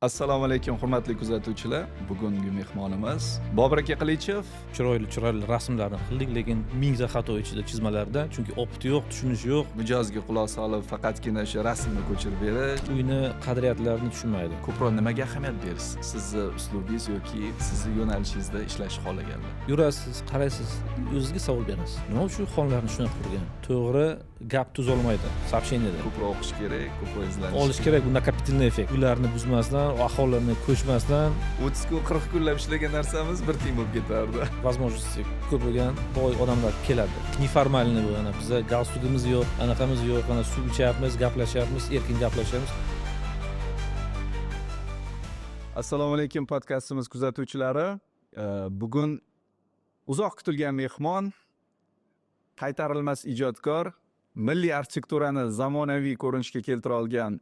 Assalomu alaykum, hurmatli kuzatuvchilar. Bugungi mehmonimiz Bobur aka Qilichev. Chiroyli chiroyli rasmlarni qildik, lekin mingta xato ichida, chizmalarda, chunki опыт yo'q, tushunish yo'q. Mijozga quloq solib, faqatgina o'sha rasmni ko'chirib berish. Uyni qadriyatlarini tushunmaydi. Ko'proq nimaga ahamiyat berasiz? Sizni uslubingiz yoki sizni yo'nalishingizda ishlashni xohlaganlar. Yurasiz, qaraysiz, o'zizga savol berasiz: nima uchun xonlarni shunaqa qurgan? To'g'ri gap tuzolmaydi сообщение da. Ko'proq o'qish kerak, ko'proq izlanish. Olish kerak bu накопительный эффект, uylarni buzmasdan, aholini ko'chmasdan. 30 kun, 40 kunlab ishlagan narsamiz bir tiyin bo'lib ketardi. Возможности ko'p bo'lgan boy odamlar keladi. Неформальный bu. Ana, biza galstukimiz yo'q, anaqamiz yo'q, mana suv ichyapmiz, gaplashyapmiz, erkin gaplashyapmiz. Assalomu alaykum, podkastimiz kuzatuvchilari. Bugun uzoq kutilgan mehmon, qaytarilmas ijodkor, milliy arxitekturani zamonaviy ko'rinishga keltira olgan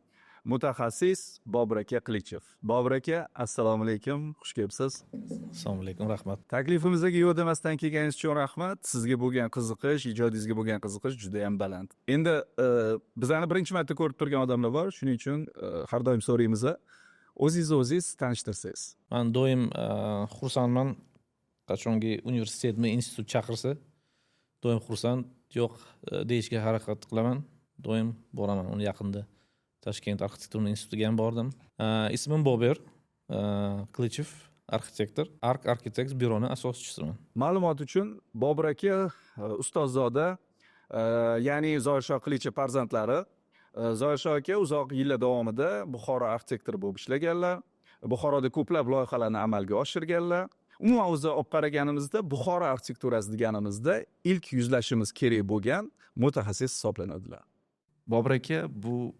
mutaxassis Bobur aka Qilichev. Bobur aka, assalomu alaykum, xush kelibsiz. Assalomu alaykum, rahmat. Taklifimizga yo'q demasdan kelganingiz uchun rahmat. Sizga bo'lgan qiziqish, ijodingizga bo'lgan qiziqish juda ham baland. Endi bizani birinchi marta ko'rib turgan odamlar bor, shuning uchun har doim so'raymiz, o'zingizni o'zingiz tanishtirsangiz. Man doim xursandman, qachonki universitetmi, institut chaqirsa, doim xursand, yo'q deyishga harakat qilaman, doim boraman. Uni yaqinda Toshkent arxitektura institutiga ham bordim. Ismim Bobur Qilichev, arxitektor, Ark Architects byuroni asoschisiman. Ma'lumot uchun, Bobur aka ustozzoda, ya'ni Zoirshoh Qilichev farzandlari. Zoirshoh aka uzoq yillar davomida Buxoro arxitektori bo'lib ishlaganlar, Buxoroda ko'plab loyihalarni amalga oshirganlar. Umuman o'zi olib qaraganimizda, Buxoro arxitekturasi deganimizda ilk yuzlashimiz kerak bo'lgan mutaxassis hisoblanadilar. Bobur aka, bu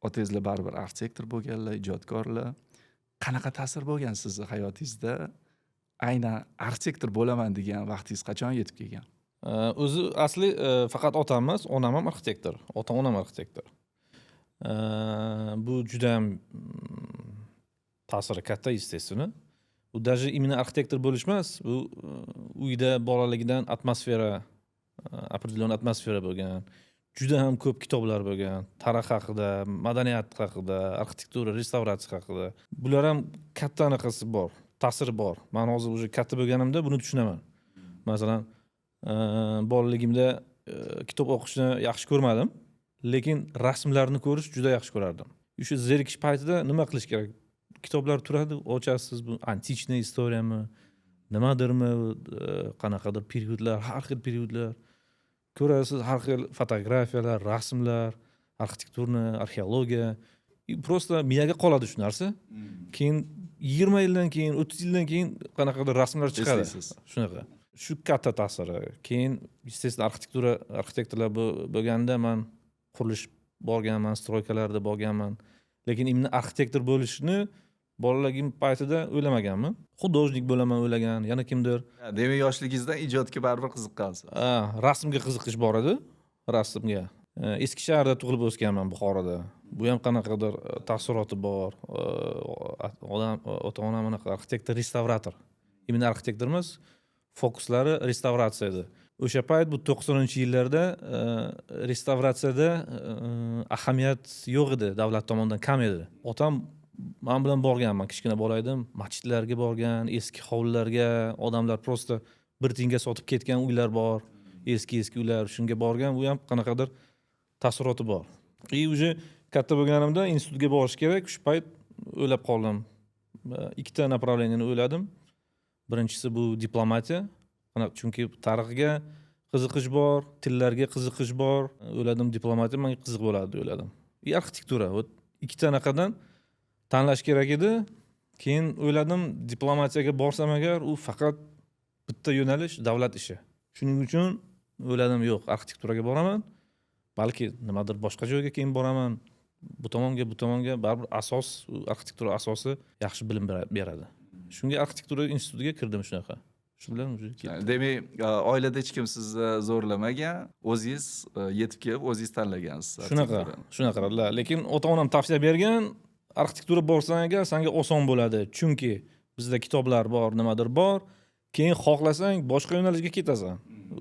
otangizlar baribir arxitektor bo'lganlar, ijodkorlar. Qanaqa ta'sir bo'lgan sizni hayotingizda? Aynan arxitektor bo'laman degan vaqtingiz qachon yetib kelgan? O'zi asli faqat otam emas, onam ham arxitektor, ota onam arxitektor. Bu judayam ta'siri katta, естественно. U даже именно arxitektor bo'lish emas, bu uyda bolaligidan atmosfera, определенный atmosfera bo'lgan, juda ham ko'p kitoblar bo'lgan tarix haqida, madaniyat haqida, arxitektura, restavratsiya haqida. Bular ham katta anaqasi bor, ta'siri bor. Man hozir уже katta bo'lganimda buni tushunaman. Masalan, bolaligimda kitob o'qishni yaxshi ko'rmadim, lekin rasmlarni ko'rish juda yaxshi ko'rardim. O'sha zerikish paytida nima qilish kerak, kitoblar turadi, ochasiz, bu античный история mi, nimadirmi, qanaqadir periodlar, har xil periodlar ko'rasiz, har xil fotografiyalar, rasmlar, arxitekturni, arxeologiya. И просто miyaga qoladi shu narsa. Keyin 20 yildan keyin, 30 yildan keyin qanaqadir rasmlar chiqadi. Eslaysiz. Shunaqa, shu katta ta'siri. Keyin, естественно, arxitektura, arxitektorlar bo'lganda man qurilish borganman, стройка larda borganman, lekin именно arxitektor bo'lishni bolaligim paytida o'ylamaganman. Художник bo'laman o'ylagan, yana kimdir. Demak, yoshligingizdan ijodga baribir qiziqqansiz. Ha, rasmga qiziqish bor edi, rasmga. Eski shaharda tug'ilib o'sganman, Buxoroda. Bu ham qanaqadir taassuroti bor. Odam, ota onam anaqa arxitektor, restavrator, именно arxitektor emas, fokuslari restavratsiya edi o'sha payt. Bu 90-yillarda restavratsiyada ahamiyat yo'q edi, davlat tomonidan kam edi. Otam man bilan borgan, man kichkina bola edim, masjidlarga borgan, eski hovlilarga, odamlar просто bir tiyinga sotib ketgan uylar bor, eski eski uylar, shunga borgan. Bu ham qanaqadir taassuroti bor. И уже katta bo'lganimda institutga borish kerak, shu payt o'ylab qoldim. Ikkita направление ni o'yladim. Birinchisi bu diplomatiya. Chunki tarixga qiziqish bor, tillarga qiziqish bor, o'yladim, diplomatiya menga qiziq bo'ladi deb o'yladim. И arxitektura, вот ikkita anaqadan tanlash kerak edi. Keyin o'yladim, diplomatiyaga borsam agar, u faqat bitta yo'nalish, davlat ishi. Shuning uchun o'yladim, yo'q, arxitekturaga boraman, balki nimadir boshqa joyga keyin boraman, bu tomonga, bu tomonga, baribir asos, arxitektura asosi yaxshi bilim beradi. Shunga arxitektura institutiga kirdim. Shunaqa, shu bilan уже ketdi. Demak, oilada hech kim sizni zo'rlamagan, o'zingiz yetib kelib, o'zingiz tanlagansiz Shunaqa. Arxitekturani. Shunaqa, lekin ota onam tavsiya bergan, arxitektura borsang agar, sanga oson bo'ladi, chunki bizda kitoblar bor, nimadir bor, keyin xohlasang boshqa yo'nalishga ketasan,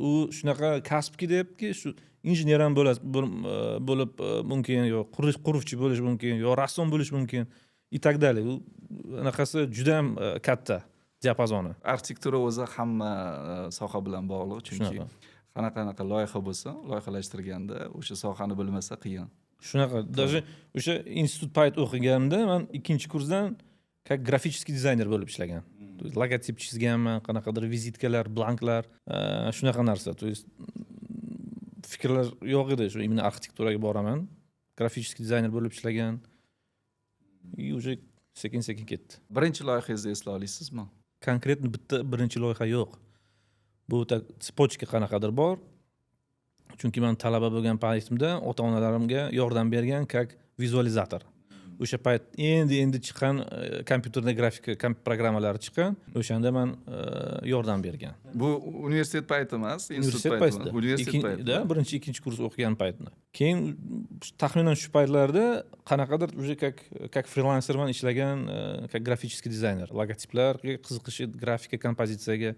u shunaqa kasbki debki, shu injener ham bo'lib mumkin, yo quruvchi bo'lish mumkin, yo rassom bo'lish mumkin. И так далее. U anaqasi judayam katta diapazoni. Arxitektura o'zi hamma soha bilan bog'liq, chunki Shunaqa. qanaqa qanaqa loyiha bo'lsa, loyihalashtirganda o'sha sohani bilmasa, qiyin. Shunaqa. Даже o'sha institut payt o'qiganimda man ikkinchi kursdan как графический dizayner bo'lib ishlagan. То есть logotip chizganman, qanaqadir vizitkalar, blanklar, shunaqa narsa. То есть fikrlar yo'q edi shu именно arxitekturaga boraman. Графический dizayner bo'lib ishlagan и уже sekin sekin ketdi. Birinchi loyihangizni eslay olasizmi? Конкретно bitta birinchi loyiha yo'q. Bu так цепочка qanaqadir bor, chunki man talaba bo'lgan paytimda ota onalarimga yordam bergan как vizualizator. O'sha payt endi endi chiqqan kompyuterda grafika programmalari chiqqan. O'shanda man yordam bergan. Bu universitet payti emas, institut Universitet payti? paytida. Universitet paytida. Да, birinchi, ikkinchi kurs o'qigan paytida. Keyin taxminan shu paytlarda qanaqadir уже как frilanserman ishlagan, как графический dizayner. Logotiplarga qiziqish, grafika, kompozitsiyaga,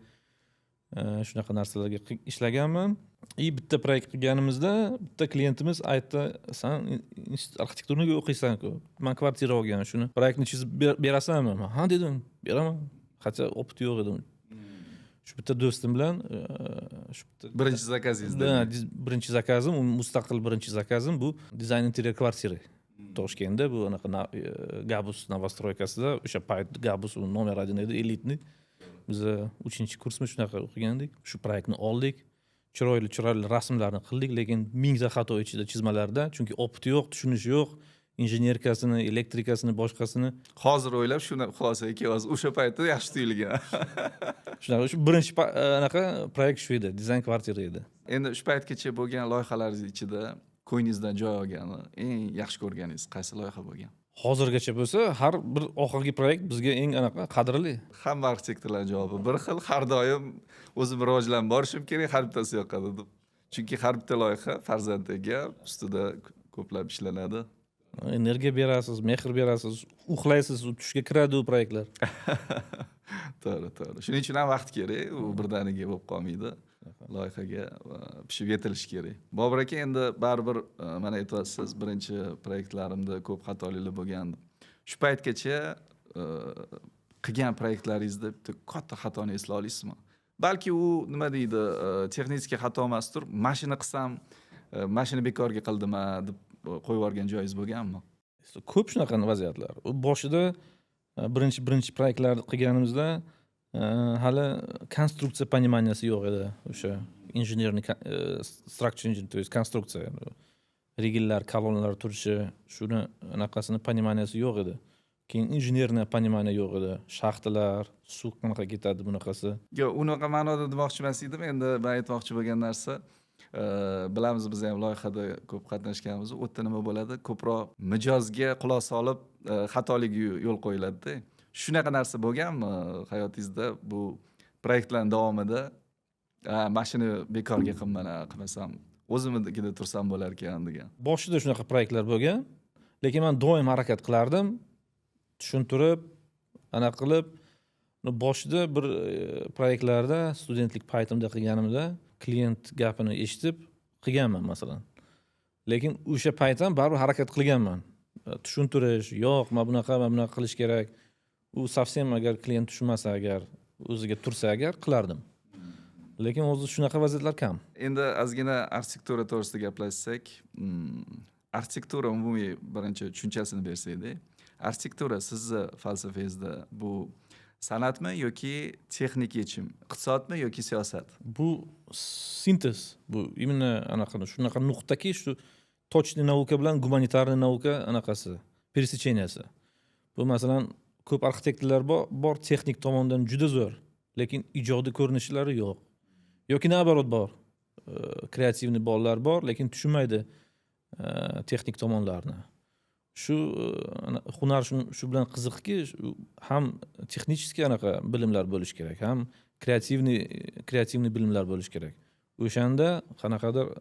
shunaqa narsalarga ishlaganman. И bitta proyekt qilganimizda bitta klientimiz aytdi: "San institut arxitekturaga o'qiysan-ku, man kvartira olgan, shuni proyektni chizib berasanmi?" Man "Ha" dedim, "Beraman", хотя опыт yo'q edi. Shu bitta do'stim bilan shu bitta Birinchi заказ ingiz? Да, birinchi заказ im, u mustaqil birinchi заказ im, bu dizayn интерьер квартиры Toshkentda. Bu anaqa Gabus новостройка sida. O'sha payt Gabus u номер один edi, элитный. Biza uchinchi kursmi, shunaqa o'qigandik. Shu proyektni oldik, chiroyli chiroyli rasmlarni qildik, lekin mingta xato ichida, chizmalarda, chunki опыт yo'q, tushunish yo'q инженерка sini, elektrikasini, boshqasini. Hozir o'ylab shuni xulosaga kelyapsiz, o'sha paytda yaxshi tuyulgan. Shunaqa, shu birinchi anaqa proyekt shu edi, dizayn kvartira edi. Endi shu paytgacha bo'lgan loyihalaringiz ichida ko'nglingizdan joy olgani, eng yaxshi ko'rganingiz qaysi loyiha bo'lgan? Hozirgacha bo'lsa, har bir oxirgi proyekt bizga eng anaqa, qadrli. Hamma arxitektorlarni javobi bir xil: har doim o'zim rivojlanib borishim kerak, har bittasi yoqadi deb, chunki har bitta loyiha farzandiga ustida ko'plab ishlanadi. Energiya berasiz, mehr berasiz, uxlaysiz, u tushga kiradi u proyektlar. To'g'ri, shuning uchun ham vaqt kerak, u birdaniga bo'lib qolmaydi. Loyihaga pishib yetilishi kerak. Bobur aka, endi baribir mana aytyapsiz, birinchi proyektlarimda ko'p xatoliklar bo'lgan. Shu paytgacha qilgan proyektlaringizda bitta katta xatoni eslay olasizmi? Balki u, nima deydi, texnik xato emasdir, mana shuni qilsam, mana shuni bekorga qildim deb qo'yib yuborgan joyingiz bo'lganmi? Ko'p shunaqa vaziyatlar. U boshida birinchi birinchi proyektlarni qilganimizda hali konstruksiya понимания si yo'q edi. O'sha инженерный structure engineer, то есть konstruksiya, rigellar, kolonnalar turishi, shuni anaqasini понимания si yo'q edi. Keyin инженерный понимание yo'q edi, shaxtalar, suv qanaqa ketadi, bunaqasi. Yo'q, unaqa ma'noda demoqchi emas edim. Endi man aytmoqchi bo'lgan narsa, bilamiz, biz ham loyihada ko'p qatnashganmiz, u yerda nima bo'ladi, ko'proq mijozga quloq solib xatolik yo'l qo'yiladida. Shunaqa narsa bo'lganmi hayotingizda, bu proyektlarni davomida mana shuni bekorga qilman, qilmasam o'zimnikida tursam bo'lar ekan degan? Boshida shunaqa proyektlar bo'lgan, lekin man doim harakat qilardim tushuntirib, anaqa qilib. Boshida bir proyektlarda studentlik paytimda qilganimda klient gapini eshitib qilganman, masalan. Lekin o'sha payt ham baribir harakat qilganman tushuntirish, yo'q, mana bunaqa, mana bunaqa qilish kerak. U совсем agar klient tushunmasa, agar o'ziga tursa, agar qilardim, lekin hozir shunaqa vaziyatlar kam. Endi ozgina arxitektura to'g'risida gaplashsak. Arxitektura umumiy birinchi tushunchasini bersakda, arxitektura sizni falsafangizda bu san'atmi yoki texnik yechim, iqtisodmi yoki siyosat? Bu sintez. Bu именно anaqa, shunaqa nuqtaki, shu точный наука bilan гуманитарный наука anaqasi, пересечения si. Bu, masalan, ko'p arxitektorlar bor, texnik tomondan juda zo'r, lekin ijodiy ko'rinishlari yo'q, yoki наоборот bor, креативный bolalar bor, lekin tushunmaydi texnik tomonlarni. Shu hunar shu bilan qiziqki, ham texnический anaqa bilimlar bo'lishi kerak, ham креативный bilimlar bo'lishi kerak. O'shanda qanaqadir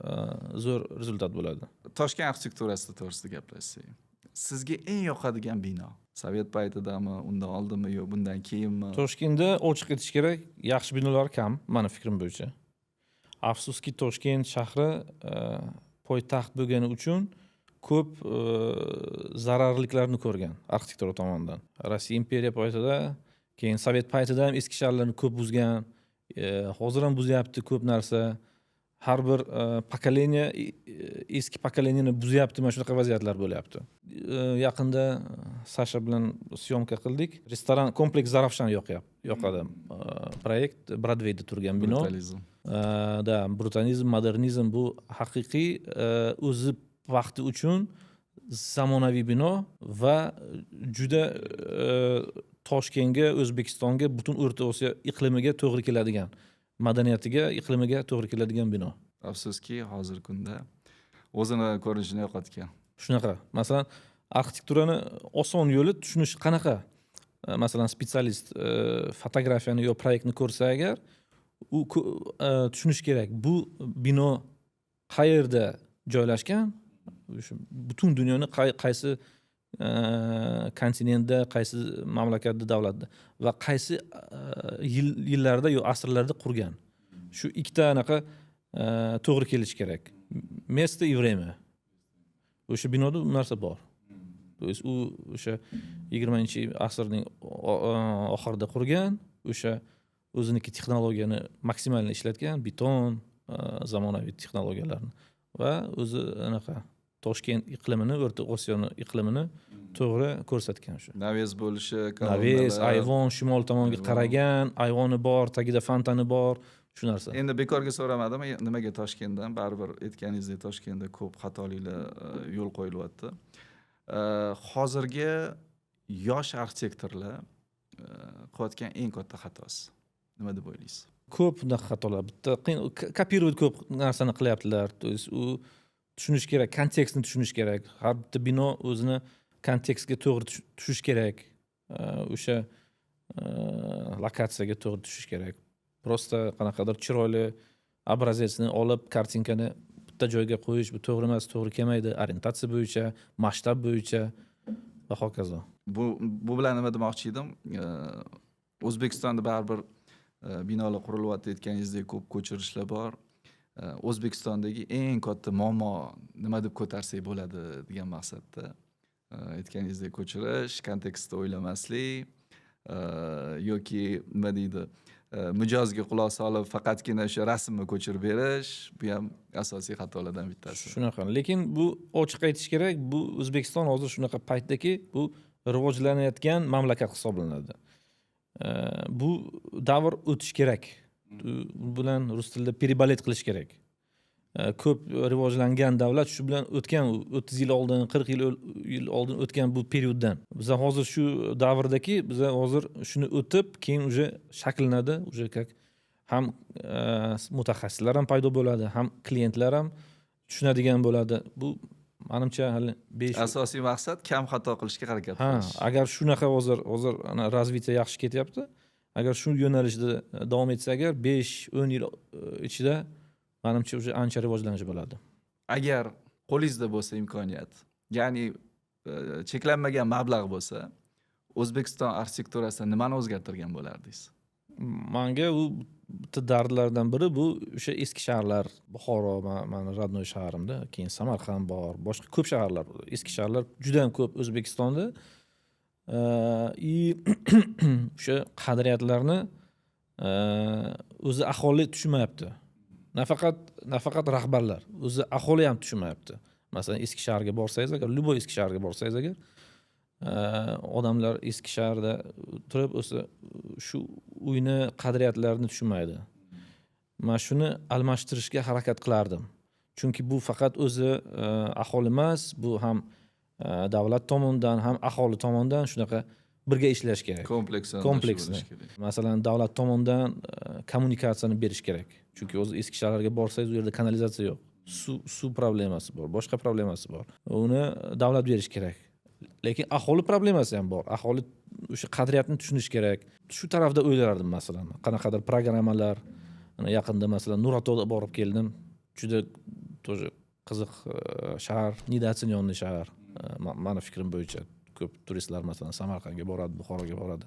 zo'r результат bo'ladi. Toshkent arxitekturasi to'g'risida gaplashsak, sizga eng yoqadigan bino sovet paytidami, undan oldinmi yo bundan keyinmi? Toshkentda, ochiq aytish kerak, yaxshi binolar kam, mani fikrim bo'yicha. Afsuski, Toshkent shahri poytaxt bo'lgani uchun Ko'p zararliklarni ko'rgan arxitektura tomonidan. Rossiya imperiya paytida, keyin sovet paytida ham eski shaharlarni ko'p buzgan, hozir ham buzyapti ko'p narsa. Har bir поколение eski поколение ni buzyapti, mana shunaqa vaziyatlar bo'lyapti. Yaqinda Sasha bilan съёмка qildik, restoran kompleks Zarafshan yoqyapti, yoqadi proyekt, Brodveyda turgan bino. Brutalizm. Да, brutalizm, modernizm, bu haqiqiy o'zi vaqti uchun zamonaviy bino va juda Toshkentga, O'zbekistonga, butun O'rta Osiyo iqlimiga to'g'ri keladigan, madaniyatiga, iqlimiga to'g'ri keladigan bino. Afsuski, hozirgi kunda o'zini ko'rinishini yo'qotgan. Shunaqa. Masalan, arxitekturani oson yo'li tushunish qanaqa? Masalan, специалист fotografiyani yo proyektni ko'rsa agar, u tushunish kerak, bu bino qayerda joylashgan, o'sha butun dunyoni qaysi kontinentda, qaysi mamlakatda, davlatda va qaysi yillarda yo asrlarda qurgan. Shu ikkita anaqa to'g'ri kelishi kerak, место и время. O'sha binoda bu narsa bor, то есть u o'sha 20-asrning oxirida qurgan, o'sha o'ziniki texnologiyani максимально ishlatgan, beton, zamonaviy texnologiyalarni va o'zi anaqa Toshkent iqlimini, O'rta Osiyoni iqlimini to'g'ri ko'rsatgan shu. Навес bo'lishi, Навес, kolonnalar. Ayvon shimol tomonga Ayvon. qaragan, ayvoni bor, tagida fontani bor, shu narsa. Endi bekorga so'ramadim, nimaga Toshkentdan? Baribir aytganingizdek, Toshkentda ko'p xatoliklar yo'l qo'yilyapti. Hozirgi yosh arxitektorlar qilayotgan eng katta xatosi nima deb o'ylaysiz? Ko'p bunaqa xatolar. Bitta qiyin, копировать ko'p narsani qilyaptilar. То есть u tushunish kerak, kontekstni tushunish kerak. Har bitta bino o'zini kontekstga to'g'ri tushishi kerak, o'sha lokatsiyaga to'g'ri tushishi kerak. Просто qanaqadir chiroyli образец ni olib, kartinkani bitta joyga qo'yish, bu to'g'ri emas, to'g'ri kelmaydi orientatsiya bo'yicha, masshtab bo'yicha va hokazo. Bu bilan nima demoqchi edim? O'zbekistonda baribir binolar qurilyapti, aytganingizdek, ko'p ko'chirishlar bor. O'zbekistondagi eng katta muammo nima deb ko'tarsak bo'ladi degan maqsadda. Aytganingizdek, ko'chirish, kontekstda o'ylamaslik yoki nima deydi, mijozga quloq solib, faqatgina o'sha rasmni ko'chirib berish, bu ham asosiy xatolardan bittasi. Shunaqa, lekin bu ochiq aytish kerak, bu O'zbekiston hozir shunaqa paytdaki, bu rivojlanayotgan mamlakat hisoblanadi. Bu davr o'tish kerak, bu bilan rus tilida переболеть qilish kerak. Ko'p rivojlangan davlat shu bilan o'tgan, 30 yil oldin, 40 yil oldin o'tgan bu perioddan. Biza hozir shu davrdaki, biza hozir shuni o'tib, keyin уже shakllanadi, уже как ham mutaxassislar ham paydo bo'ladi, ham klientlar ham tushunadigan bo'ladi. Bu manimcha hali 5 Asosiy maqsad kam xato qilishga harakat qilish. Agar shunaqa hozir ana развитие yaxshi ketyapti, agar shu yo'nalishda davom etsa agar, 5-10 yil ichida manimcha уже ancha rivojlanish bo'ladi. Agar qo'lingizda bo'lsa imkoniyat, ya'ni cheklanmagan mablag' bo'lsa, O'zbekiston arxitekturasida nimani o'zgartirgan bo'lardingiz? Manga u bitta dardlardan biri bu o'sha eski shaharlar. Buxoro mani родной shaharimda, keyin Samarqand bor, boshqa ko'p shaharlar, eski shaharlar juda yam ko'p O'zbekistonda. И o'sha qadriyatlarni o'zi aholi tushunmayapti, nafaqat rahbarlar, o'zi aholi ham tushunmayapti. Masalan, eski shaharga borsangiz agar, любой eski shaharga borsangiz agar, odamlar eski shaharda turib o'sha shu uyni qadriyatlarini tushunmaydi. Man shuni almashtirishga harakat qilardim, chunki bu faqat o'zi aholi emas, bu ham davlat tomonidan, ham aholi tomonidan shunaqa birga ishlash kerak. Kompleks. Kompleksni. Masalan, davlat tomonidan kommunikatsiyani berish kerak, chunki o'zi eski shaharlarga borsangiz, u yerda kanalizatsiya yo'q, suv problemasi bor, boshqa problemasi bor. Uni davlat berishi kerak, lekin aholi problemasi ham bor. Aholi o'sha qadriyatni tushunishi kerak. Shu tarafda o'ylardim. Masalan, qanaqadir programmalar. Mana yaqinda, masalan, Nuratoda borib keldim, juda тоже qiziq shahar, недооцененный shahar mani fikrim bo'yicha. Ko'p turistlar, masalan, Samarqandga boradi, Buxoroga boradi,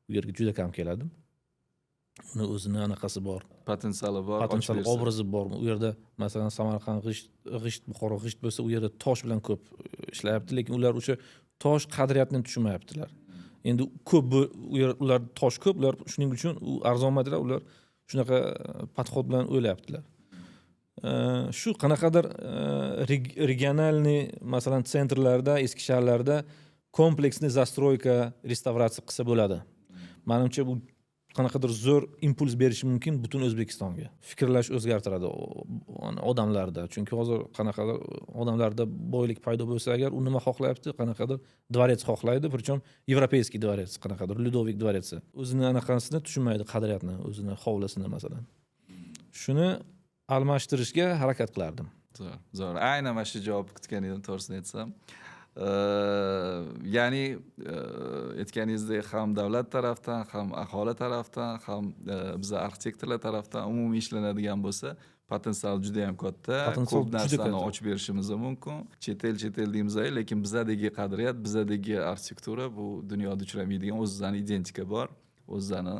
u yerga juda kam keladi. Uni o'zini anaqasi bor. Potensiali bor, ochib Potensial, bersa. Obrazi bor. U yerda, masalan, Samarqand g'isht, g'isht, Buxoro g'isht bo'lsa, u yerda tosh bilan ko'p ishlayapti, lekin ular o'sha tosh qadriyatini tushunmayaptilar. Endi ko'p bu u yer, ular tosh ko'p, ular shuning uchun u arzon material, ular shunaqa подход bilan o'ylayaptilar. Shu qanaqadir региональный, masalan, центр larda, eski shaharlarda комплексный застройка, restavratsiya qilsa bo'ladi. Manimcha, bu qanaqadir zo'r impuls berishi mumkin butun O'zbekistonga. Fikrlash o'zgartiradi odamlarda, chunki hozir qanaqadir odamlarda boylik paydo bo'lsa agar, u nima xohlayapti? Qanaqadir дворец xohlaydi, причем европейский дворец, qanaqadir Людовик дворец i. O'zini anaqasini tushunmaydi, qadriyatni, o'zini hovlisini, masalan. Shuni almashtirishga harakat qilardim. Zo'r, zo'r. Aynan mana shu javobni kutgan edim, to'g'risini aytsam. Ya'ni aytganingizdek, ham davlat tarafdan, ham aholi tarafdan, ham biza arxitektorlar tarafdan umumiy ishlanadigan bo'lsa, potensial juda yam katta. Potensial Ko'p juda narsani katta. ochib berishimiz mumkin. Chet el, chet el deymiz, lekin bizadagi qadriyat, bizadagi arxitektura bu dunyoda uchramaydigan, o'zizani identika bor, o'zizani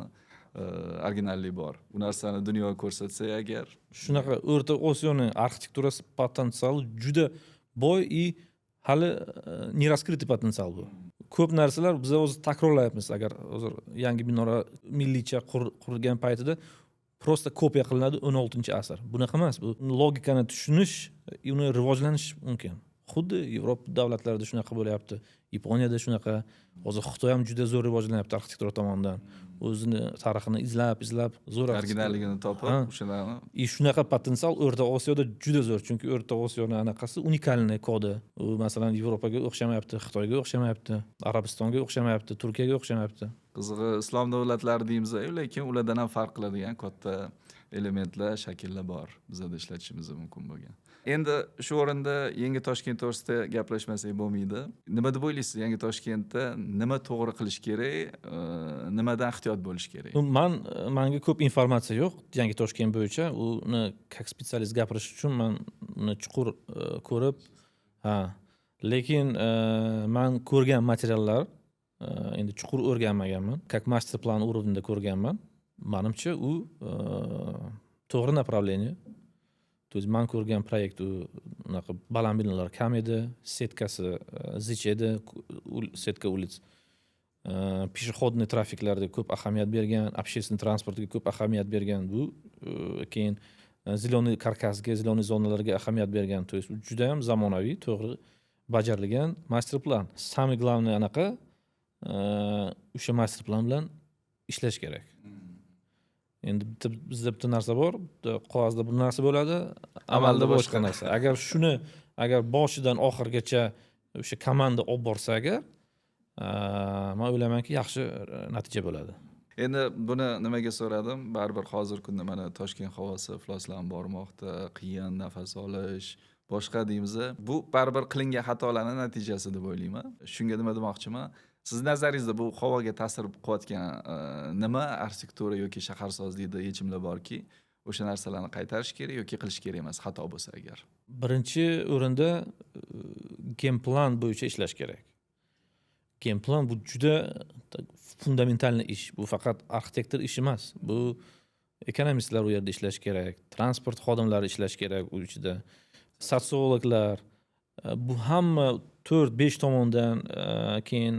originallik bor. Bu narsani dunyoga ko'rsatsak agar. Shunaqa, O'rta Osiyoni arxitekturasi potensiali juda boy и hali не раскрытый potensial bu. Ko'p narsalar biz o'zi takrorlayapmiz. Agar hozir yangi binolar milliycha qurilgan paytida просто kopiya qilinadi, 16-asr. Bunaqa emas, bu logikani tushunish, uni rivojlanish mumkin. Xuddi Yevropa davlatlarida shunaqa bo'lyapti, Yaponiyada shunaqa, hozir Xitoy ham juda zo'r rivojlanyapti arxitektura tomondan, o'zini tarixini izlab izlab zo'r originalligini topib, o'shalarni. И shunaqa potensial O'rta Osiyoda juda zo'r, chunki O'rta Osiyoni anaqasi уникальный kodi. U, masalan, Yevropaga o'xshamayapti, Xitoyga o'xshamayapti, Arabistonga o'xshamayapti, Turkiyaga o'xshamayapti. Qizig'i, islom davlatlari deymiz, lekin ulardan ham farq qiladigan katta elementlar, shakllar bor bizada ishlatishimiz mumkin bo'lgan. Endi shu o'rinda yangi Toshkent to'g'risida gaplashmasak bo'lmaydi. Nima deb o'ylaysiz, yangi Toshkentda nima to'g'ri qilish kerak, nimadan ehtiyot bo'lish kerak? Manga ko'p informatsiya yo'q yangi Toshkent bo'yicha. Uni как специалист gapirish uchun man uni chuqur ko'rib, ha, lekin man ko'rgan materiallar, endi chuqur o'rganmaganman, как мастер план уровень da ko'rganman, manimcha, u to'g'ri направление. То есть man ko'rgan proyekt, u unaqa baland binolar kam edi, сетка si zich edi, сетка улиц, пешеходный trafiklarga ko'p ahamiyat bergan, общественный transportga ko'p ahamiyat bergan bu, keyin зеленый karkasga, зеленый zonalarga ahamiyat bergan. То есть judayam zamonaviy, to'g'ri bajarilgan master plan. Самый главный anaqa, o'sha master plan bilan ishlash kerak. Endi bitta bizda bitta narsa bor, bitta qog'ozda bir narsa bo'ladi, amalda boshqa narsa. Agar shuni, agar boshidan oxirigacha o'sha komanda olib borsa agar, man o'ylaymanki, yaxshi natija bo'ladi. Endi buni nimaga so'radim? Baribir hozirgi kunda mana Toshkent havosi ifloslanib bormoqda, qiyin nafas olish, boshqa deymiz. Bu baribir qilingan xatolarni natijasi deb o'ylayman. Shunga nima demoqchiman? Sizni nazaringizda bu havoga ta'sir qilayotgan nima arxitektura yoki shaharsozlikda yechimlar borki, o'sha narsalarni qaytarish kerak yoki qilish kerak emas, xato bo'lsa agar? Birinchi o'rinda генплан bo'yicha ishlash kerak. Генплан bu juda фундаментальный ish. Bu faqat arxitektor ishi emas, bu ekonomistlar u yerda ishlashi kerak, transport xodimlari ishlashi kerak u ichida, sotsiologlar, bu hamma to'rt besh tomondan, keyin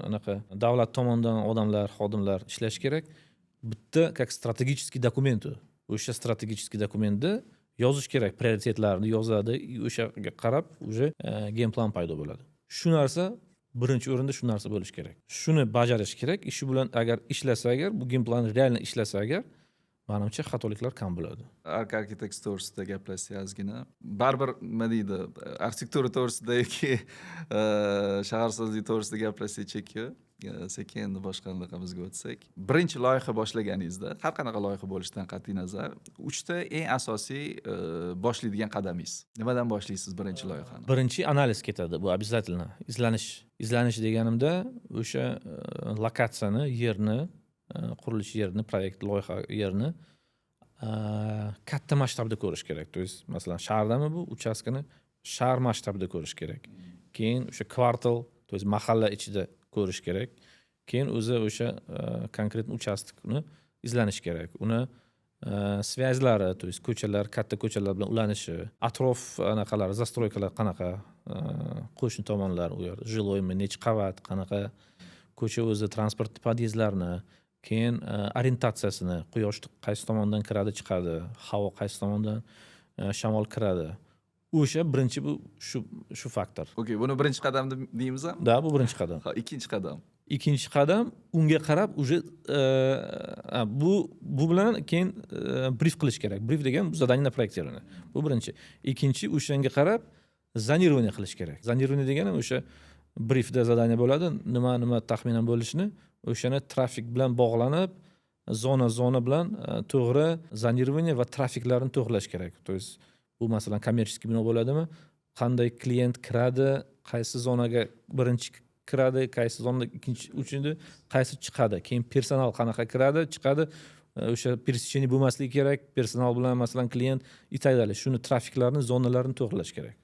anaqa davlat tomonidan odamlar, xodimlar ishlashi kerak. Bitta как стратегический документ u. O'sha стратегический документ ni yozish kerak, prioritetlarni yozadi и o'shaga qarab уже генплан paydo bo'ladi. Shu narsa birinchi o'rinda, shu narsa bo'lishi kerak, shuni bajarish kerak. Shu bilan agar ishlasa agar, bu генплан реально ishlasa agar, manimcha, xatoliklar kam bo'ladi. Ark Architects to'g'risida gaplashsak ozgina. Baribir, nima deydi, arxitektura to'g'risida yoki shaharsozlik to'g'risida gaplashsak cheki, sekin endi boshqa anaqamizga o'tsak. Birinchi loyiha boshlaganingizda, har qanaqa loyiha bo'lishidan qat'iy nazar, uchta eng asosiy boshlaydigan qadamingiz. Nimadan boshlaysiz birinchi loyihani? Birinchi analiz ketadi, bu обязательно. Izlanish. Izlanish deganimda o'sha lokatsiyani, yerni, qurilish yerini, proyekt, loyiha yerini katta masshtabda ko'rish kerak. То есть, masalan, shahardami bu uchastkani shahar masshtabida ko'rish kerak. Keyin o'sha kvartal, то есть mahalla ichida ko'rish kerak. Keyin o'zi o'sha konkret uchastkani Izlanish kerak, uni связь lari, то есть ko'chalar, katta ko'chalar bilan ulanishi, atrof anaqalar, застройка lar qanaqa, qo'shni tomonlar, u yer жилой mi, nechi qavat, qanaqa ko'cha o'zi, transport podyezdlarini, keyin orientatsiyasini, quyosh qaysi tomondan kiradi, chiqadi, havo qaysi tomondan, shamol kiradi. O'sha birinchi, bu shu faktor. Okey, buni birinchi qadam deymiz. Да, bu birinchi qadam. Ha, ikkinchi qadam? Ikkinchi qadam, unga qarab уже bu bilan keyin brif qilish kerak. Brif degan bu задание на проектирование, bu birinchi. Ikkinchi, o'shanga qarab зонирование qilish kerak. Зонирование degani o'sha brifda задание bo'ladi, nima nima taxminan bo'lishini, o'shani trafik bilan bog'lanib, zona zona bilan to'g'ri зонирование va trafiklarni to'g'irlash kerak. То есть bu, masalan, коммерческий bino bo'ladimi, qanday klient kiradi, qaysi zonaga birinchi kiradi, qaysi zonada ikkinchi, uchinchi, qaysi chiqadi, keyin personal qanaqa kiradi, chiqadi, o'sha пересечение bo'lmasligi kerak personal bilan, masalan, klient и так далее. Shuni trafiklarni, zonalarni to'g'irlash kerak.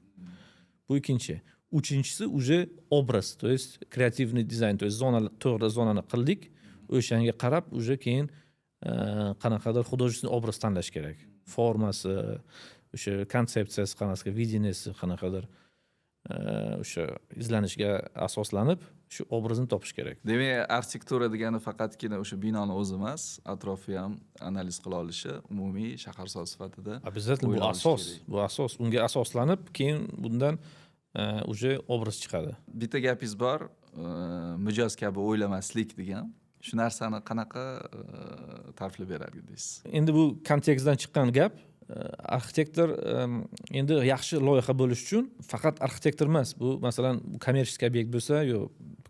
Bu ikkinchi. Uchinchisi уже образ, то есть креативный дизайн. То есть zona, to'g'ri zonani qildik, o'shanga qarab уже keyin qanaqadir художественный образ tanlash kerak, formasi, o'sha konsepsiyasi qanaqa, видение si qanaqadir, o'sha izlanishga asoslanib shu obrazni topish kerak. Demak, arxitektura degani faqatgina o'sha binoni o'zi emas, atrofi ham analiz qila olishi, umumiy shaharsoz sifatida Обязательно, bu o'ylanishi asos. kerak. Bu asos. Unga asoslanib keyin bundan уже obraz chiqadi. Bitta gapingiz bor, mijoz kabi o'ylamaslik degan. Shu narsani qanaqa ta'riflab berar edingiz? Endi bu kontekstdan chiqqan gap. Arxitektor endi yaxshi loyiha bo'lishi uchun faqat arxitektor emas, bu, masalan, bu коммерческий obyekt bo'lsa yo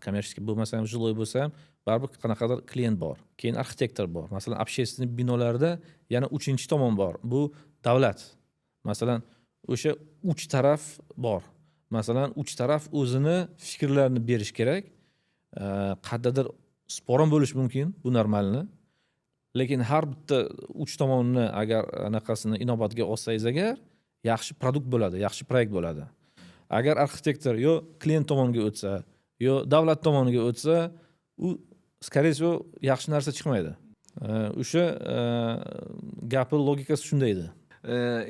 коммерческий bo'lmasa ham, жилой bo'lsa ham, baribir qanaqadir klient bor, keyin arxitektor bor. Masalan, общественный binolarda yana uchinchi tomon bor, bu davlat. Masalan, o'sha uch taraf bor. Masalan, uch taraf o'zini fikrlarini berishi kerak. Qayerdadir спор ham bo'lishi mumkin, bu нормально, lekin har bitta uch tomonni agar anaqasini inobatga olsangiz agar, yaxshi продукт bo'ladi, yaxshi proyekt bo'ladi. Agar arxitektor yo klient tomonga o'tsa, yo davlat tomoniga o'tsa, u, скорее всего, yaxshi narsa chiqmaydi. O'sha gapi logikasi shunday edi.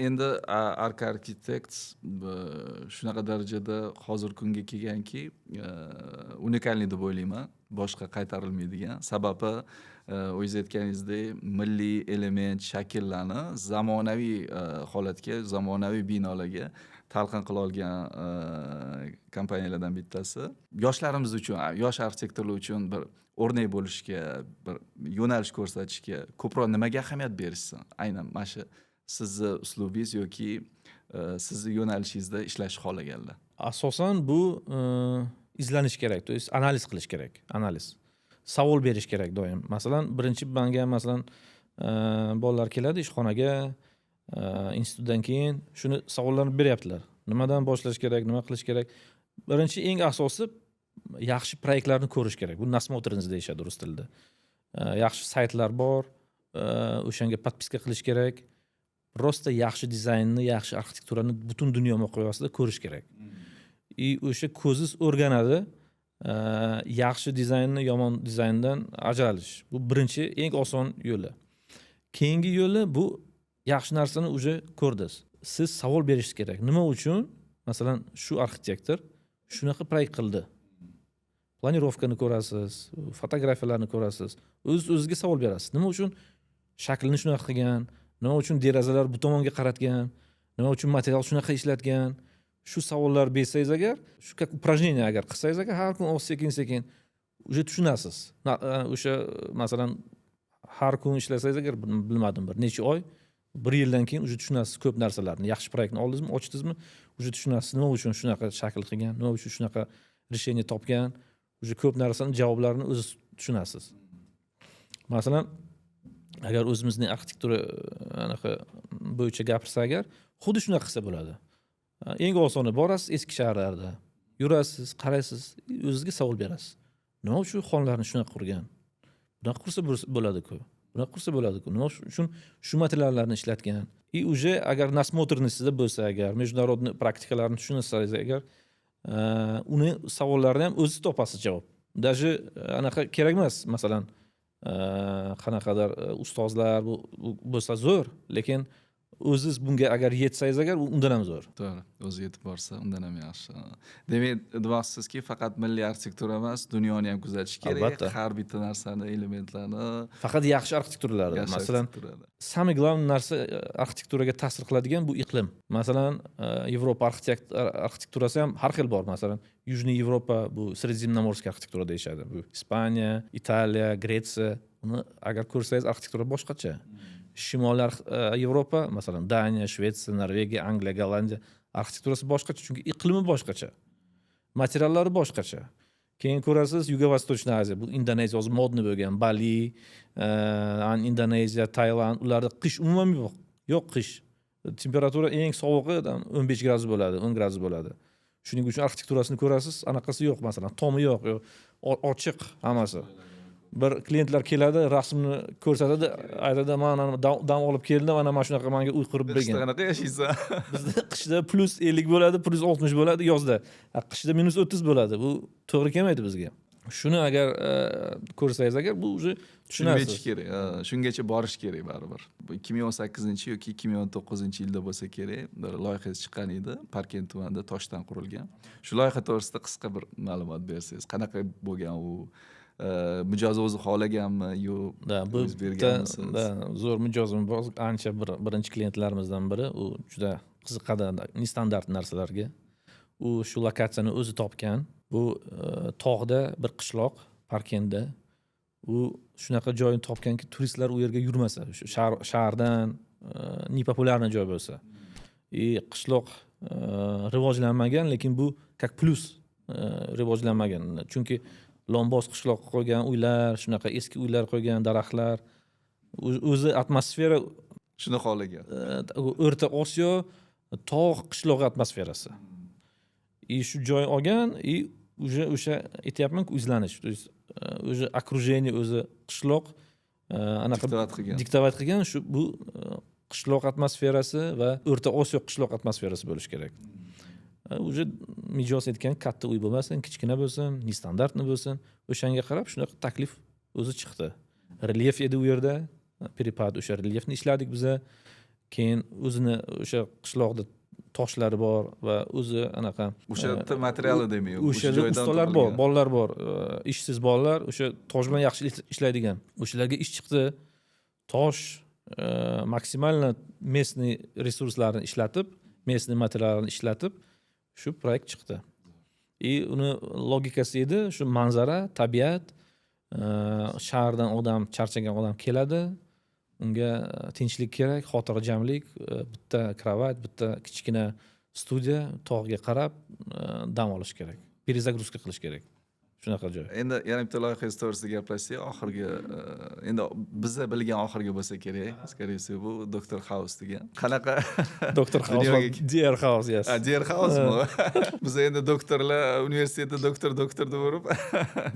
Endi Arka Architects shunaqa darajada hozir kunga kelganki, уникальный deb o'ylayman, boshqa qaytarilmaydigan. Sababi, o'zingiz aytganingizdek, milliy element shakllarni zamonaviy holatga, zamonaviy binolarga talqin qila olgan kompaniyalardan bittasi. Yoshlarimiz uchun, yosh arxitektorlar uchun bir o'rnak bo'lishga, bir yo'nalish ko'rsatishga ko'proq nimaga ahamiyat berishsin, aynan mana shu sizni uslubingiz yoki sizni yo'nalishingizda ishlashni xohlaganlar? Asosan bu izlanish kerak, то есть analiz qilish kerak, analiz, savol berish kerak doim. Masalan, birinchi manga, masalan, bolalar keladi ishxonaga institutdan keyin, shuni savollarni beryaptilar: nimadan boshlash kerak, nima qilish kerak? Birinchi, eng asosi, yaxshi proyektlarni ko'rish kerak. Bu насмотренность deyishadi rus tilida. Yaxshi saytlar bor, o'shanga подписка qilish kerak. Просто yaxshi dizaynni, yaxshi arxitekturani butun dunyo miqyosida ko'rish kerak и o'sha ko'zingiz o'rganadi yaxshi dizaynni yomon dizayndan ajralish. Bu birinchi, eng oson yo'li. Keyingi yo'li, bu yaxshi narsani уже ko'rdingiz, siz savol berishingiz kerak: nima uchun, masalan, shu arxitektor shunaqa proyekt qildi? Планировка ni ko'rasiz, fotografiyalarni ko'rasiz, o'z o'zizga savol berasiz: nima uchun shaklini shunaqa qilgan, nima uchun derazalar bu tomonga qaratgan, nima uchun material shunaqa ishlatgan? Shu savollar bersangiz agar, shu как упражнение agar qilsangiz agar, har kun sekin sekin уже tushunasiz. O'sha, masalan, har kun ishlasangiz agar, bilmadim, bir necha oy, bir yildan keyin уже tushunasiz ko'p narsalarni. Yaxshi proyektni oldingizmi, ochdingizmi, уже tushunasiz nima uchun shunaqa shakl qilgan, nima uchun shunaqa решение topgan. Уже ko'p narsani javoblarini o'ziz tushunasiz. Masalan, agar o'zimizning arxitektura anaqa bo'yicha gapirsak agar, xuddi shunaqa qilsa bo'ladi. Eng osoni, borasiz, eski shaharlarda yurasiz, qaraysiz, o'zizga savol berasiz: nima uchun xonlarni shunaqa qurgan? Bunaqa qursa bo'ladiku, bunaqa qursa bo'ladiku, nima uchun shu materiallarni ishlatgan? И уже agar насмотренность sizda bo'lsa agar, международный praktikalarni tushunsangiz agar, uni savollarini ham o'ziz topasiz javob. Даже anaqa kerak emas, masalan. Qanaqadir ustozlar bu bo'lsa zo'r, lekin o'ziz bunga agar yetsangiz agar, u undan ham zo'r. To'g'ri, o'zi yetib borsa, undan ham yaxshi. Demak, demoqchisizki, faqat milliy arxitektura emas, dunyoni ham kuzatish kerak. Albatta. Har bitta narsani, elementlarni. Faqat yaxshi arxitekturalarni. Yaxshi Masalan, arxitekturada. Самый главный narsa, arxitekturaga ta'sir qiladigan bu iqlim. Masalan, Yevropa arxitekturasi ham har xil bor. Masalan, Южный Yevropa, bu средиземноморский arxitektura deyishadi, bu Ispaniya, Italiya, Gretsiya. Uni agar ko'rsangiz, arxitektura boshqacha. Shimoliy Yevropa, masalan, Daniya, Shvetsiya, Norvegiya, Angliya, Gollandiya arxitekturasi boshqacha, chunki iqlimi boshqacha, materiallari boshqacha. Keyin ko'rasiz, Юго-Восточная Азия, bu Indoneziya, hozir модный bo'lgan Bali, Indoneziya, Tailand, ularda qish umuman yo'q, yo'q qish. Temperatura eng sovug'i там 15 gradus bo'ladi, 10 gradus bo'ladi. Shuning uchun arxitekturasini ko'rasiz, anaqasi yo'q, masalan, tomi yo'q, ochiq hammasi. Bir klientlar keladi, rasmni ko'rsatadi, aytadi: "Man dam olib keldim, ana mana shunaqa manga uy qurib Qishda bergin." qanaqa yashaysan? Bizda qishda +50 bo'ladi, +60 bo'ladi yozda, qishda -30 bo'ladi. Bu to'g'ri kelmaydi bizga. Shuni agar ko'rsangiz agar, bu уже Shunga tushunasiz. yetish kerak, ha, shungacha borish kerak baribir. Bu 2018 yoki 2019-yilda bo'lsa kerak, bir loyihangiz chiqqan edi, Parkent tumanida toshdan qurilgan. Shu loyiha to'g'risida qisqa bir ma'lumot bersangiz. Qanaqa bo'lgan u? Mijoz o'zi xohlaganmi yo Да, bu o'zingiz berganmisiz? Да, zo'r mijozim bor, ancha bir birinchi klientlarimizdan biri. U juda qiziqadi нестандартный narsalarga. U shu lokatsiyani o'zi topgan. Bu tog'da bir qishloq, Parkentda. U shunaqa joyni topganki, turistlar u yerga yurmasa, shu shahardan непопулярный joy bo'lsa и qishloq rivojlanmagan, lekin bu как плюс rivojlanmagan, chunki lombos qishloq qo'ygan uylar, shunaqa eski uylar qo'ygan, daraxtlar, o'zi atmosfera. Shuni xohlagan. O'rta Osiyo tog' qishlog'i atmosferasi. И shu joy olgan и уже o'sha aytyapmanku, izlanish, то есть уже окружение, o'zi qishloq anaqa Диктовать qilgan. Диктовать qilgan shu, bu qishloq atmosferasi va O'rta Osiyo qishloq atmosferasi bo'lishi kerak. Уже mijoz aytgan: katta uy bo'lmasin, kichkina bo'lsin, нестандартный bo'lsin. O'shanga qarab shunaqa taklif o'zi chiqdi. Relyef edi u yerda, перепад, o'sha relyefni ishladik biza. Keyin o'zini o'sha qishloqda toshlari bor va o'zi anaqa O'sha yerda materiali, demak, o'sha yerda joydan ustalar bor, topilgan. Bolalar bor, ishsiz bolalar, o'sha tosh bilan yaxshi ishlaydigan. O'shalarga ish chiqdi. Tosh, максимально местный resurslarni ishlatib, местный materiallarni ishlatib, shu proyekt chiqdi. И uni logikasi edi shu manzara, tabiat, shahardan odam, charchagan odam keladi, unga tinchlik kerak, xotirjamlik, bitta кровать, bitta kichkina studiya, tog'ga qarab dam olish kerak, перезагрузка qilish kerak, shunaqa joy. Endi yana bitta loyihangiz to'g'risida gaplashsak, oxirgi, endi biza bilgan oxirgi bo'lsa kerak, скорее всего, bu Doktor House degan. Qanaqa Doktor House, dunyoga DR House, yes. DR Housemi? Biz endi doktorlar universitetda doktor, doktor deb urib,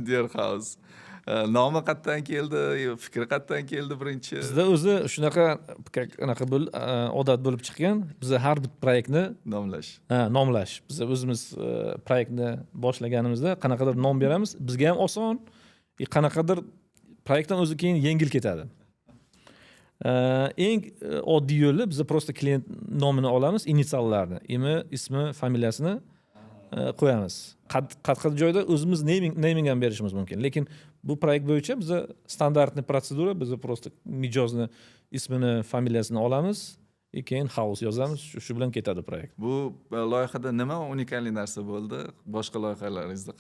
DR House. Nomi qayerdan keldi, fikri qayerdan keldi birinchi? Bizda o'zi shunaqa, как anaqa odat bo'lib chiqqan, biza har bir proyektni Nomlash. Ha, nomlash. Biz o'zimiz proyektni boshlaganimizda qanaqadir nom beramiz, bizga ham oson и qanaqadir proyektdan o'zi keyin yengil ketadi. Eng oddiy yo'li, biz просто klient nomini olamiz, initsiallarni, ismi, familiyasini qo'yamiz. Qattiq joyda o'zimiz naming ham berishimiz mumkin, lekin bu proyekt bo'yicha biza стандартный protsedura, biz просто mijozni ismini, familiyasini olamiz и keyin House yozamiz, shu bilan ketadi proyekt. Bu loyihada nima уникальный narsa bo'ldi, boshqa loyihalaringizda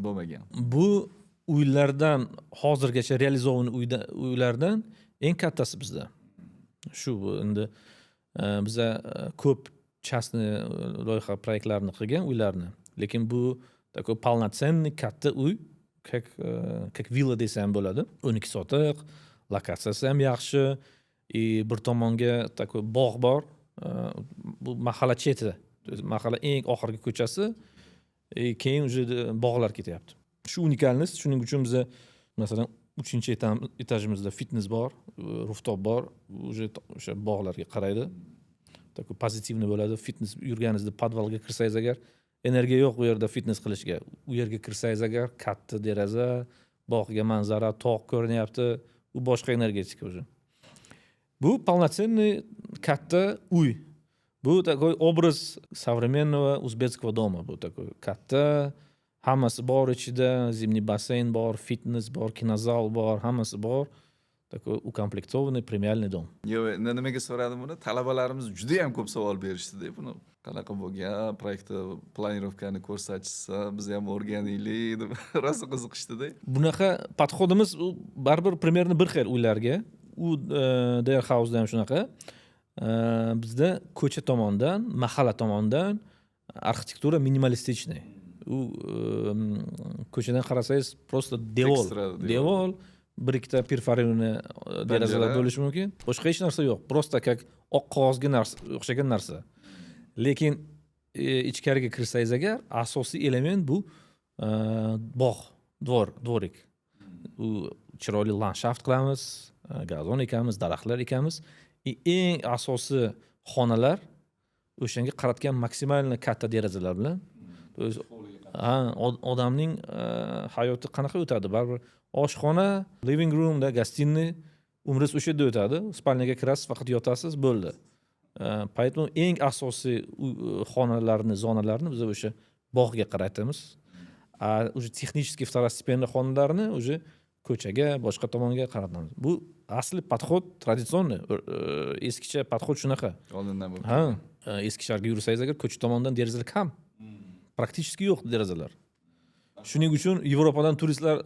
bo'lmagan? Bu uylardan, hozirgacha реализованный uylardan eng kattasi bizda shu. Bu endi biza ko'p частный loyiha, proyektlarni qilgan, uylarni, lekin bu такой полноценный katta uy, как villa desa ham bo'ladi. 12 sotix, lokatsiyasi ham yaxshi и bir tomonga такой bog' bor. Bu mahalla cheti, то есть mahalla eng oxirgi ko'chasi и keyin уже bog'lar ketyapti. Shu уникальность. Shuning uchun biza, masalan, uchinchi etajimizda fitness bor, rooftop bor, уже o'sha bog'larga qaraydi, такой позитивный bo'ladi. Fitness yurganingizda podvalga kirsangiz agar, energiya yo'q u yerda fitness qilishga, u yerga kirsangiz agar, katta deraza. Bog'ga manzara, tog' ko'rinyapti, u boshqa energetika уже. Bu полноценный katta uy. Bu такой образ современного узбекского дома. Bu такой katta, hammasi bor ichida, зимний бассейн bor, fitness bor, kinozal bor, hammasi bor, такой укомплектованный премиальный дом. Yo'q, nimaga so'radim buni? Talabalarimiz juda yam ko'p savol berishdida, buni qanaqa bo'lgan proyektni, планировка ni ko'rsatishsa, biz ham o'rganaylik deb rosa qiziqishdida. Bunaqa подход imiz u baribir примерно bir xil uylarga. U Der House'da ham shunaqa. Bizda ko'cha tomondan, mahalla tomondan arxitektura минималистичный. U ko'chadan qarasangiz, просто devor. Tekis turadi. Devor, bir ikkita перфорированный derazalar Panjara. bo'lishi mumkin, boshqa hech narsa yo'q, просто как oq qog'ozga narsa o'xshagan narsa. Lekin ichkariga kirsangiz agar, asosiy element bu bog', двор, дворик. U chiroyli landshaft qilamiz, gazon ekamiz, daraxtlar ekamiz и eng asosiy xonalar o'shanga qaratgan максимально katta derazalar bilan. То есть ha, odamning hayoti qanaqa o'tadi? Baribir oshxona, living roomda, гостиный, umringiz o'sha yerda o'tadi. Спальня ga kirasiz, faqat yotasiz, bo'ldi. Поэтому eng asosiy xonalarni, zonalarni biz o'sha bog'ga qaratamiz, а уже технический второстепенный xonalarni уже ko'chaga, boshqa tomonga qaratamiz. Bu asli подход традиционный, eskicha подход shunaqa. Oldindan bo'lib. Ha, eski shaharga yursangiz agar, ko'cha tomondan derazalar kam, практически yo'q derazalar. Shuning uchun Yevropadan turistlar,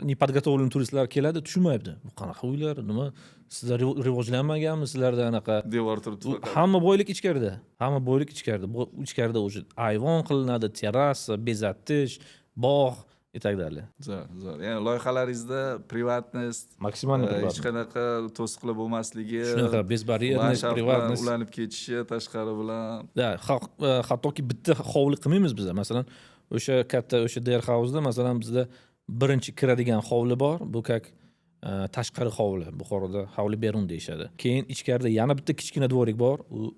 неподготовленный turistlar keladi, tushunmayapti: bu qanaqa uylar, nima, sizlar rivojlanmaganmi, sizlarda anaqa Devor turibdi U faqat. Hamma boylik ichkarida, hamma boylik ichkarida. Bu ichkarida уже ayvon qilinadi, terrasa bezatish, bog' и так далее. Zo'r, zo'r. Ya'ni loyihalaringizda приватность, Максимально. Hech qanaqa to'siqlar bo'lmasligi, Shunaqa, безбарьерность, landshaft bilan приватность. ulanib ketishi tashqari bilan. Да, hattoki bitta hovli qilmaymiz biza. Masalan, o'sha katta, o'sha Der House'da, masalan, bizda birinchi kiradigan hovli bor. Bu как tashqari hovli, Buxoroda hovli berun deyishadi. Keyin ichkarida yana bitta kichkina дворик bor, u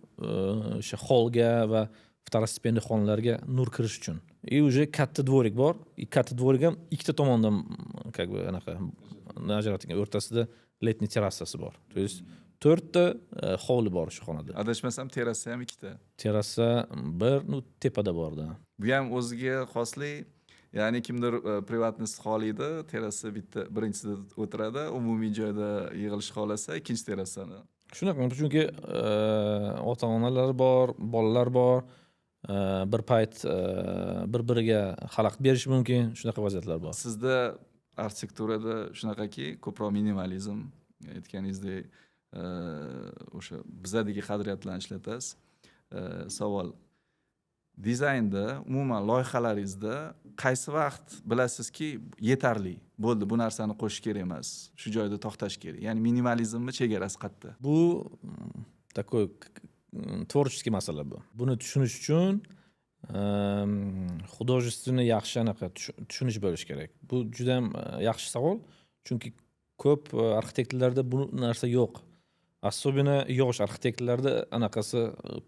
o'sha holga va второстепенный xonalarga nur kirish uchun. И уже katta дворик bor, и katta дворик ham ikkita tomondan как бы anaqa ajratilgan, o'rtasida летний terrasasi bor. То есть to'rtta hovli bor shu xonada. Adashmasam, terrasa ham ikkita. Terrasa bir, ну, tepada borda. Bu ham o'ziga xoslik. Ya'ni kimdir приватность xohlaydi, terrasa bitta birinchisida o'tiradi, umumiy joyda yig'ilish xohlasa, ikkinchi terrasani. Shunaqa, chunki ota onalar bor, bolalar bor, bir payt bir biriga xalaqit berishi mumkin, shunaqa vaziyatlar bor. Sizda arxitekturada shunaqaki, ko'proq minimalizm, aytganingizdek, o'sha bizadagi qadriyatlarni ishlatasiz. Savol: dizaynda, umuman loyihalaringizda qaysi vaqt bilasizki, yetarli bo'ldi, bu narsani qo'shish kerak emas, shu joyda to'xtash kerak? Ya'ni minimalizmni chegarasi qayerda? Bu такой творческий masala. Bu, buni tushunish uchun художественный yaxshi anaqa tushunish bo'lishi kerak. Bu juda ham yaxshi savol, chunki ko'p arxitektorlarda bu narsa yo'q, особенно yosh arxitektorlarda anaqasi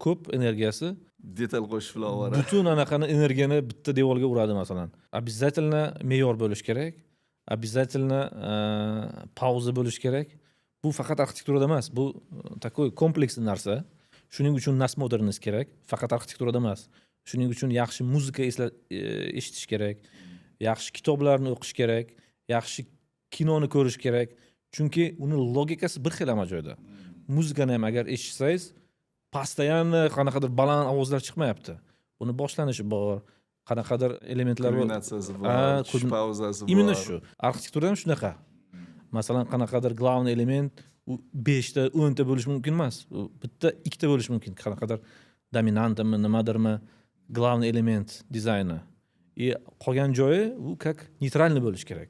ko'p, energiyasi. Detal qo'shib yuboradi. Butun anaqani, energiyani bitta devorga uradi, masalan. Обязательно me'yor bo'lishi kerak, обязательно pauza bo'lishi kerak. Bu faqat arxitekturada emas, bu такой комплексный narsa. Shuning uchun насмотренность kerak, faqat arxitekturada emas. Shuning uchun yaxshi muzika eshitish kerak, yaxshi kitoblarni o'qish kerak, yaxshi kinoni ko'rish kerak, chunki uni logikasi bir xil hamma joyda. Muzikani ham agar eshitsangiz, постоянно qanaqadir baland ovozlar chiqmayapti, buni boshlanishi bor, qanaqadir elementlar bor. Kulminatsiyasi bor, Ha, tushish pauzasi bor. Именно shu. Arxitekturada ham shunaqa. Masalan, qanaqadir главный element u beshta, 10 ta bo'lishi mumkin emas, u bitta, ikkita bo'lishi mumkin, qanaqadir dominantami, nimadirmi, главный element dizayni, и qolgan joyi u как нейтральный bo'lishi kerak,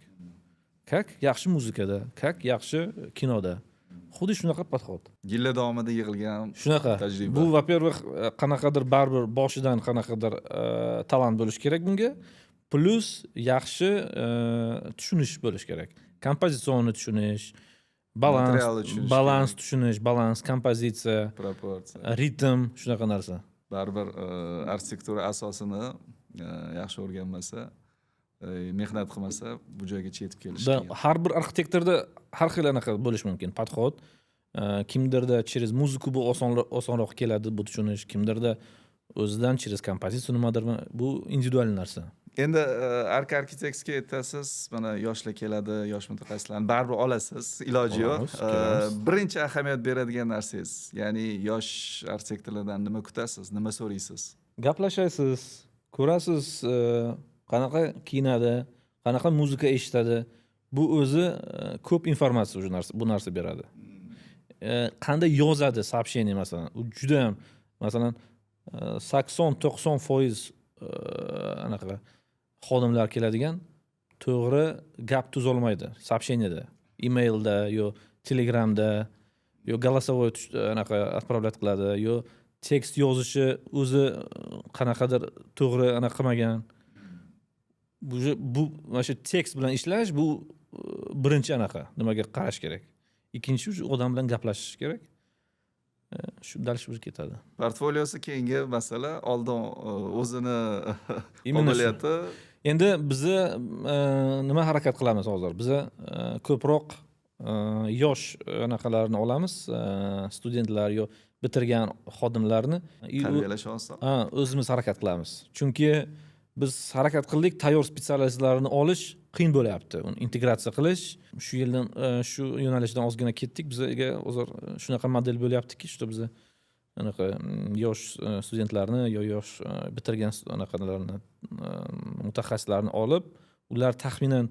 как yaxshi muzikada, как yaxshi kinoda, xuddi shunaqa подход. Yillar davomida yig'ilgan Shunaqa. tajriba. Bu, во первых, qanaqadir baribir boshidan qanaqadir talant bo'lishi kerak bunga, плюс yaxshi tushunish bo'lishi kerak, композиционный tushunish, balans. Materialni tushunish Balans kerak. tushunish, balans, kompozitsiya, Proporsiya. ritm, shunaqa narsa. Baribir arxitektura asosini yaxshi o'rganmasa Mehnat qilmasa, bu joygacha yetib kelish Да, qiyin. Har bir arxitektorda har xil anaqa bo'lishi mumkin подход. Kimdirda через музыку bu osonroq keladi bu tushunish, kimdirda o'zidan через kompozitsiya nimadir, bu individual narsa. Endi Arka Architectsga aytasiz, mana yoshlar keladi, yosh mutaxassislarni baribir olasiz, iloji yo'q. Olamiz, kelamiz. Birinchi ahamiyat beradigan narsangiz, ya'ni yosh arxitektorlardan nima kutasiz, nima so'raysiz? Gaplashasiz, ko'rasiz, qanaqa kiyinadi, qanaqa muzika eshitadi. Bu o'zi ko'p informatsiya уже narsa, bu narsa beradi. Qanday yozadi сообщение, masalan, u judayam, masalan, 80-90% anaqa xodimlar keladigan to'g'ri gap tuzolmaydi сообщение da, emailda yo Telegramda, yo голосовой anaqa отправлять qiladi, yo tekst yozishi o'zi qanaqadir to'g'ri anaqa qilmagan. Bu mana shu tekst bilan ishlash, bu birinchi anaqa nimaga qarash kerak. Ikkinchi, уже odam bilan gaplashish kerak. Shu дальше уже ketadi. Portfoliosi keyingi masala, oldin o'zini Именно shu. qobiliyati. Endi bizni nima harakat qilamiz hozir, biza ko'proq yosh anaqalarni olamiz, studentlar yo bitirgan xodimlarni. И Tarbiyalash oson. Ha, o'zimiz harakat qilamiz, chunki biz harakat qildik, tayyor специалист larni olish qiyin bo'lyapti, uni integratsiya qilish. Shu yildan shu yo'nalishdan ozgina ketdik. Bizga hozir shunaqa model bo'lyaptiki, что biza anaqa yosh studentlarni yo yosh bitirgan anaqalarni, mutaxassislarni olib, ular taxminan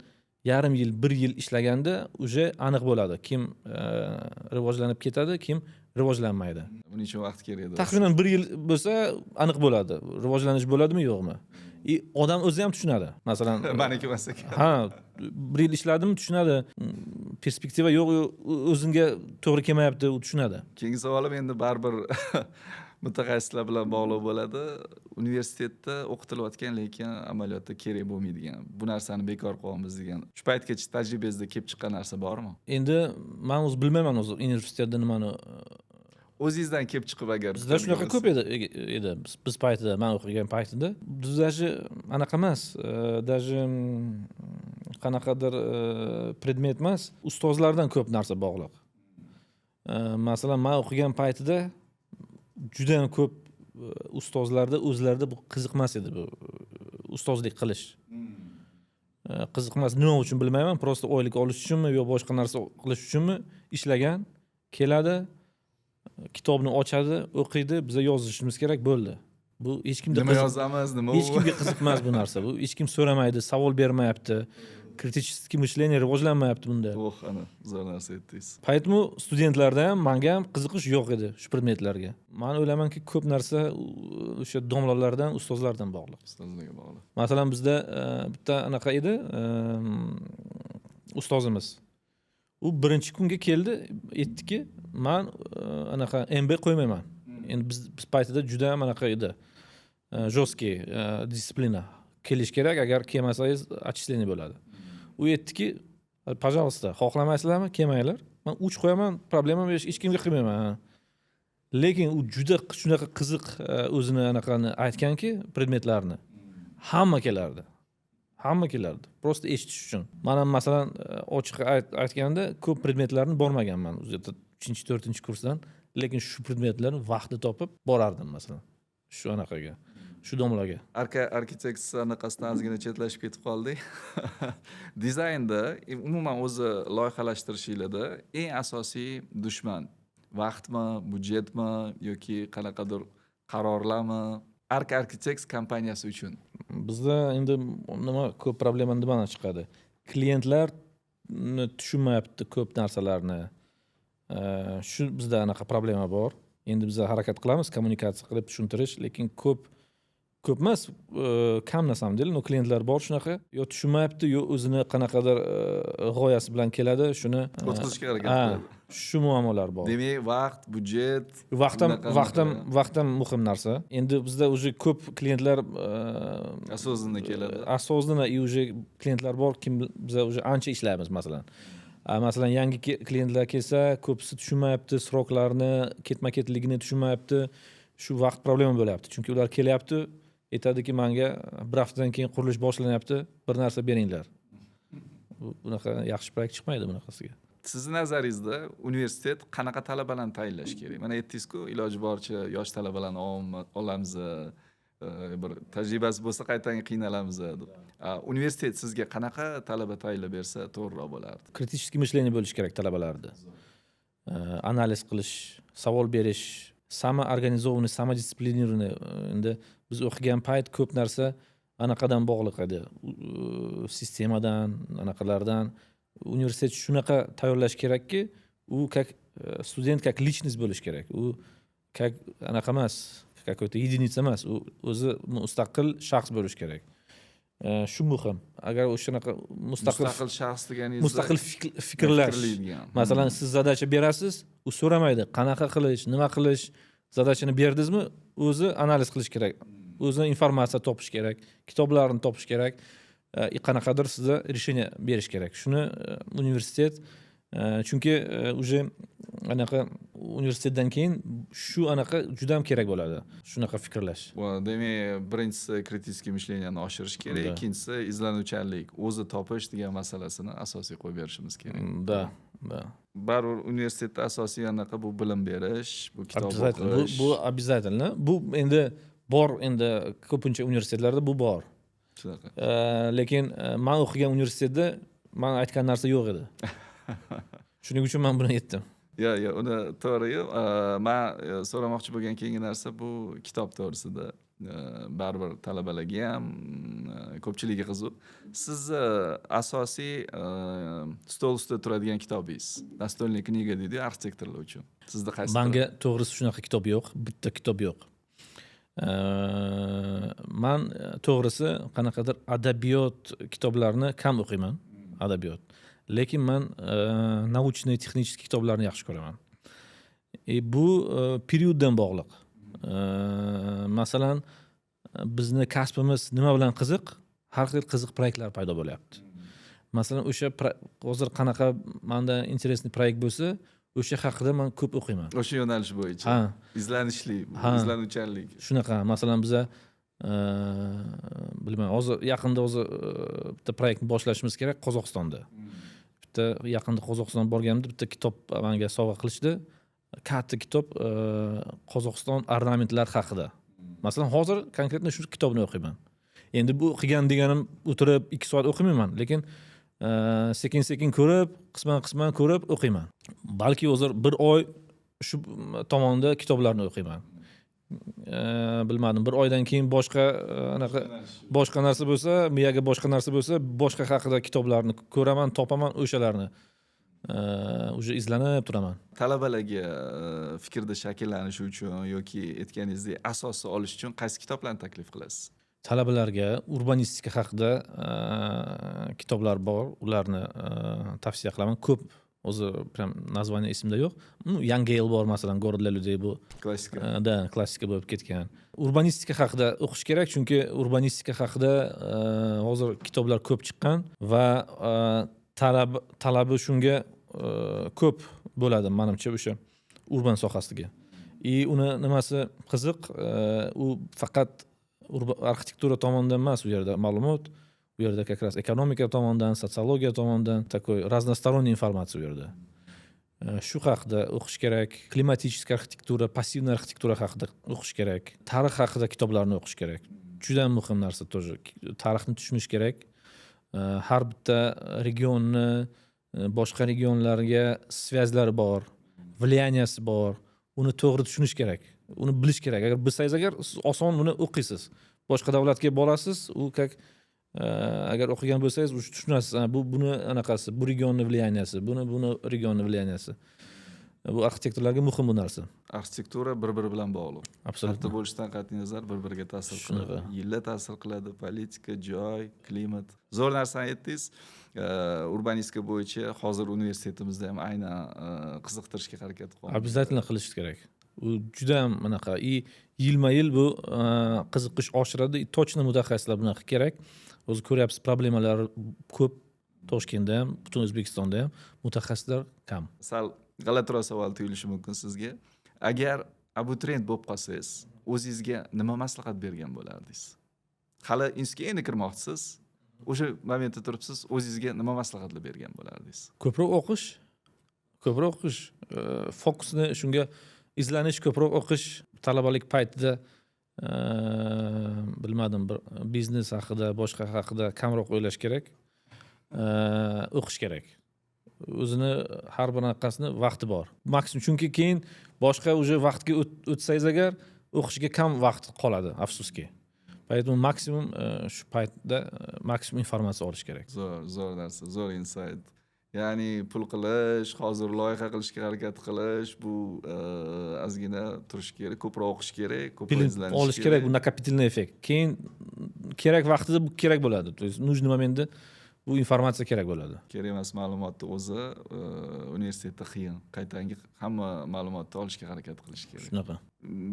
yarim yil, bir yil ishlaganda уже aniq bo'ladi, kim rivojlanib ketadi, kim rivojlanmaydi. Buning uchun vaqt kerak edi. Taxminan bir yil bo'lsa, aniq bo'ladi, rivojlanish bo'ladimi, yo'qmi, и odam o'zi ham tushunadi, masalan. Maniki emas ekan. Ha, bir yil ishladim, tushunadi. Perspektiva yo'q, o'zingga to'g'ri kelmayapti, u tushunadi. Keyingi savolim endi baribir mutaxassislar bilan bog'liq bo'ladi. Universitetda o'qitilayotgan, lekin amaliyotda kerak bo'lmaydigan, bu narsani bekor qilyapmiz degan, shu paytgacha tajribangizda kelib chiqqan narsa bormi? Endi man o'zi bilmayman o'zi universitetda nimani. O'zingizdan kelib chiqib agar Bizda shunaqa ko'p edi biz paytida, man o'qigan paytida biz даже anaqa emas, даже qanaqadir predmet emas, ustozlardan ko'p narsa bog'liq. Masalan, man o'qigan paytida judayam ko'p ustozlarda o'zlarida bu qiziqmas edi, bu ustozlik qilish qiziqmas. Nima uchun, bilmayman, просто oylik olish uchunmi yo boshqa narsa qilish uchunmi ishlagan. Keladi, kitobni ochadi, o'qiydi, biza yozishimiz kerak, bo'ldi. Bu hech kimda Nima yozamiz, nima u? Hech kimga qiziq emas bu narsa. Bu hech kim so'ramaydi, savol bermayapti, критический мышление rivojlanmayapti bunda. Oh, ana zo'r narsa aytdingiz. Поэтому studentlarda ham, manga ham qiziqish yo'q edi shu predmetlarga. Man o'ylaymanki, ko'p narsa o'sha domlalardan, ustozlardan bog'liq. Ustozlarga bog'liq. Masalan, bizda bitta anaqa edi, ustozimiz. U birinchi kunga keldi, aytdiki, man anaqa МБ qo'ymayman. Endi biz paytida juda ham anaqa edi, жесткий дисциплина, kelish kerak, agar kelmasangiz, отчисление bo'ladi. U aytdiki, пожалуйста, xohlamaysizlarmi, kelmanglar, man 3 qo'yaman, problema hech kimga qilmayman. Lekin u juda shunaqa qiziq o'zini anaqani aytganki, predmetlarni, hamma kelardi, hamma kelardi просто eshitish uchun. Man ham, masalan, ochiq aytganda, ko'p predmetlarni bormaganman o'zi uchinchi, to'rtinchi kursdan, lekin shu predmetlarni vaqtni topib borardim, masalan, shu anaqaga, shu domlaga. Arka Architects anaqasidan ozgina chetlashib ketib qoldik. Dizaynda, umuman o'zi loyihalashtirishinglarda eng asosiy dushman vaqtmi, byudjetmi yoki qanaqadir qarorlarmi Arka Architects kompaniyasi uchun? Bizda endi nima, ko'p problema nimadan chiqadi? Klientlar tushunmayapti ko'p narsalarni. Shu bizda anaqa problema bor. Endi biza harakat qilamiz kommunikatsiya qilib tushuntirish, lekin ko'p ko'p emas, kam, на самом деле, но klientlar bor shunaqa, yo tushunmayapti, yo o'zini qanaqadir g'oyasi bilan keladi, shuni o'tkazishga harakat qiladi. Shu muammolar bor. Demak, vaqt, byudjet. Vaqt ham. Bunaqa. Vaqt ham, vaqt ham muhim narsa. Endi bizda уже ko'p klientlar Осознанно keladi. Осознанно, и уже klientlar bor, kim biza уже ancha ishlaymiz. Masalan, masalan, yangi klientlar kelsa, ko'pisi tushunmayapti, срок larni ketma ketligini tushunmayapti. Shu vaqt problema bo'lyapti, chunki ular kelyapti. Aytadiki, manga bir haftadan keyin qurilish boshlanyapti, bir narsa beringlar. Bunaqa yaxshi proyekt chiqmaydi bunaqasiga. Sizni nazaringizda universitet qanaqa talabalarni tayinlash kerak? Mana aytdingizku, iloji boricha yosh talabalarni olamiz, bir tajribasi bo'lsa, qaytadan qiynalamiz deb. Universitet sizga qanaqa talaba tayinlab bersa to'g'riroq bo'lardi? Критический мышление bo'lishi kerak talabalarda. Analiz qilish, savol berish, самоорганизованный, самодисциплинированный. Endi biz o'qigan payt ko'p narsa anaqadan bog'liq edi, sistemadan, anaqalardan. Universitet shunaqa tayyorlash kerakki, u как student, как личность bo'lishi kerak. U как anaqa emas, какой то единица emas, u o'zi mustaqil shaxs bo'lishi kerak. Shu muhim. Agar o'shanaqa mustaqil Mustaqil shaxs deganingizda? Mustaqil fikrlash. Fikrlaydigan. Masalan, siz задача berasiz, u so'ramaydi qanaqa qilish, nima qilish. Задача ni berdingizmi, o'zi analiz qilish kerak, o'zi informatsiya topish kerak, kitoblarni topish kerak и qanaqadir sizga решение berish kerak. Shuni universitet, chunki уже anaqa universitetdan keyin shu anaqa juda ham kerak bo'ladi, shunaqa fikrlash. Demak, birinchisi критический мышление ni oshirish kerak, Да. ikkinchisi izlanuvchanlik, o'zi topish degan masalasini asosiy qo'yib berishimiz kerak. Да. Baribir universitetda asosiy anaqa bu bilim berish, bu kitob Обязательно bu o'qish. Bu обязательно. Bu endi bor, endi ko'pincha universitetlarda bu bor. Shunaqa. Lekin man o'qigan universitetda man aytgan narsa yo'q edi, shuning uchun man buni aytdim. Yo'q, uni to'g'riyu. Man so'ramoqchi bo'lgan keyingi narsa bu kitob to'g'risida. Baribir talabalarga ham, ko'pchiligiga qiziq. Sizni asosiy stol ustida turadigan kitobingiz, настольный книга deydiyu arxitektorlar uchun, sizda qaysi? Manga, to'g'risi, shunaqa kitob yo'q, bitta kitob yo'q. Man to'g'risi qanaqadir adabiyot kitoblarini kam o'qiyman, adabiyot. Lekin man научный, технический kitoblarni yaxshi ko'raman и bu период dan bog'liq. Masalan, bizni kasbimiz nima bilan qiziq? Har xil qiziq proyektlar paydo bo'lyapti. Masalan, o'sha hozir qanaqa manda интересный proyekt bo'lsa, o'sha haqida man ko'p o'qiyman. O'sha yo'nalish bo'yicha Ha. izlanishli, Ha. izlanuvchanlik. Shunaqa. Masalan, biza bilmayman, hozir yaqinda o'zi bitta proyektni boshlashimiz kerak Qozog'istonda. Bitta yaqinda Qozog'istonga borganimda bitta kitob manga sovg'a qilishdi, katta kitob, Qozog'iston ornamentlari haqida. Masalan, hozir конкретно shu kitobni o'qiyman. Endi bu o'qigan deganim o'tirib 2 soat o'qimayman, lekin sekin sekin ko'rib, qisman qisman ko'rib o'qiyman. Balki hozir bir oy shu tomonda kitoblarni o'qiyman. Bilmadim, bir oydan keyin boshqa anaqa, boshqa narsa bo'lsa, miyaga boshqa narsa bo'lsa, boshqa haqida kitoblarni ko'raman, topaman o'shalarni, уже izlanib turaman. Talabalarga fikrda shakllanishi uchun yoki aytganingizdek asosni olish uchun qaysi kitoblarni taklif qilasiz? Talabalarga urbanistika haqida kitoblar bor, ularni tavsiya qilaman. Ko'p, o'zi прям название esimda yo'q. Ну, Yan Geyl bor, masalan, "Город для людей", bu Klassika. Да, klassika bo'lib ketgan. Urbanistika haqida o'qish kerak, chunki urbanistika haqida hozir kitoblar ko'p chiqqan va talabi shunga ko'p bo'ladi manimcha, o'sha urban sohasiga. И uni nimasi qiziq, u faqat arxitektura tomonidan emas u yerda ma'lumot, u yerda как раз ekonomika tomonidan, sotsiologiya tomonidan, такой разносторонняя информация u yerda. Shu haqida o'qish kerak. Климатическая arxitektura, пассивный arxitektura haqida o'qish kerak, tarix haqida kitoblarni o'qish kerak. Juda muhim narsa тоже, tarixni tushunish kerak. Har bitta regionni boshqa regionlarga связь lari bor, влияние si bor, uni to'g'ri tushunish kerak, uni bilish kerak. Agar bilsangiz, agar siz oson buni o'qiysiz, boshqa davlatga borasiz, u как agar o'qigan bo'lsangiz, уже tushunasiz, bu buni anaqasi, bu regionni влияние si, buni regionni влияние si. Bu arxitektorlarga muhim bu narsa. Arxitektura bir biri bilan bog'liq. Абсолютно. Qayerda bo'lishidan qat'iy nazar bir biriga ta'sir Shunaqa. qiladi, yillar ta'sir qiladi, politika, joy, klimat. Zo'r narsani aytdingiz. Urbanistika bo'yicha hozir universitetimizda ham aynan qiziqtirishga harakat qilyapmiz. Обязательно qilish kerak, u juda ham anaqa и yilma yil bu qiziqish oshiradi и точно mutaxassislar bunaqa kerak. O'zi ko'ryapsiz, problemalar ko'p Toshkentda ham, butun O'zbekistonda ham mutaxassislar kam. Sal g'alatiroq savol tuyulishi mumkin sizga. Agar abituriyent bo'lib qolsangiz, o'zingizga nima maslahat bergan bo'lardingiz? Hali institutga endi kirmoqchisiz, o'sha momentda turibsiz, o'zingizga nima maslahatlar bergan bo'lardingiz? Ko'proq o'qish, ko'proq o'qish, fokusni shunga, izlanish, ko'proq o'qish. Talabalik paytida bilmadim, bir biznes haqida, boshqa haqida kamroq o'ylash kerak, o'qish kerak. O'zini har bir anaqasini vaqti bor maksimum, chunki keyin boshqa уже vaqtga o'tsangiz agar, o'qishga kam vaqt qoladi, afsuski. Поэтому maksimum shu paytda maksimum informatsiya olish kerak. Zo'r, zo'r narsa, zo'r insight. Ya'ni pul qilish, hozir loyiha qilishga harakat qilish, bu ozgina turish kerak, ko'proq o'qish kerak, ko'proq Bilim izlanish. olish kerak. Bu накопительный эффект, keyin kerak vaqtida bu kerak bo'ladi, то есть нужный момент da bu informatsiya kerak bo'ladi. Kerak emas ma'lumotni o'zi universitetda qiyin, qaytanga hamma ma'lumotni olishga harakat qilish kerak. Shunaqa.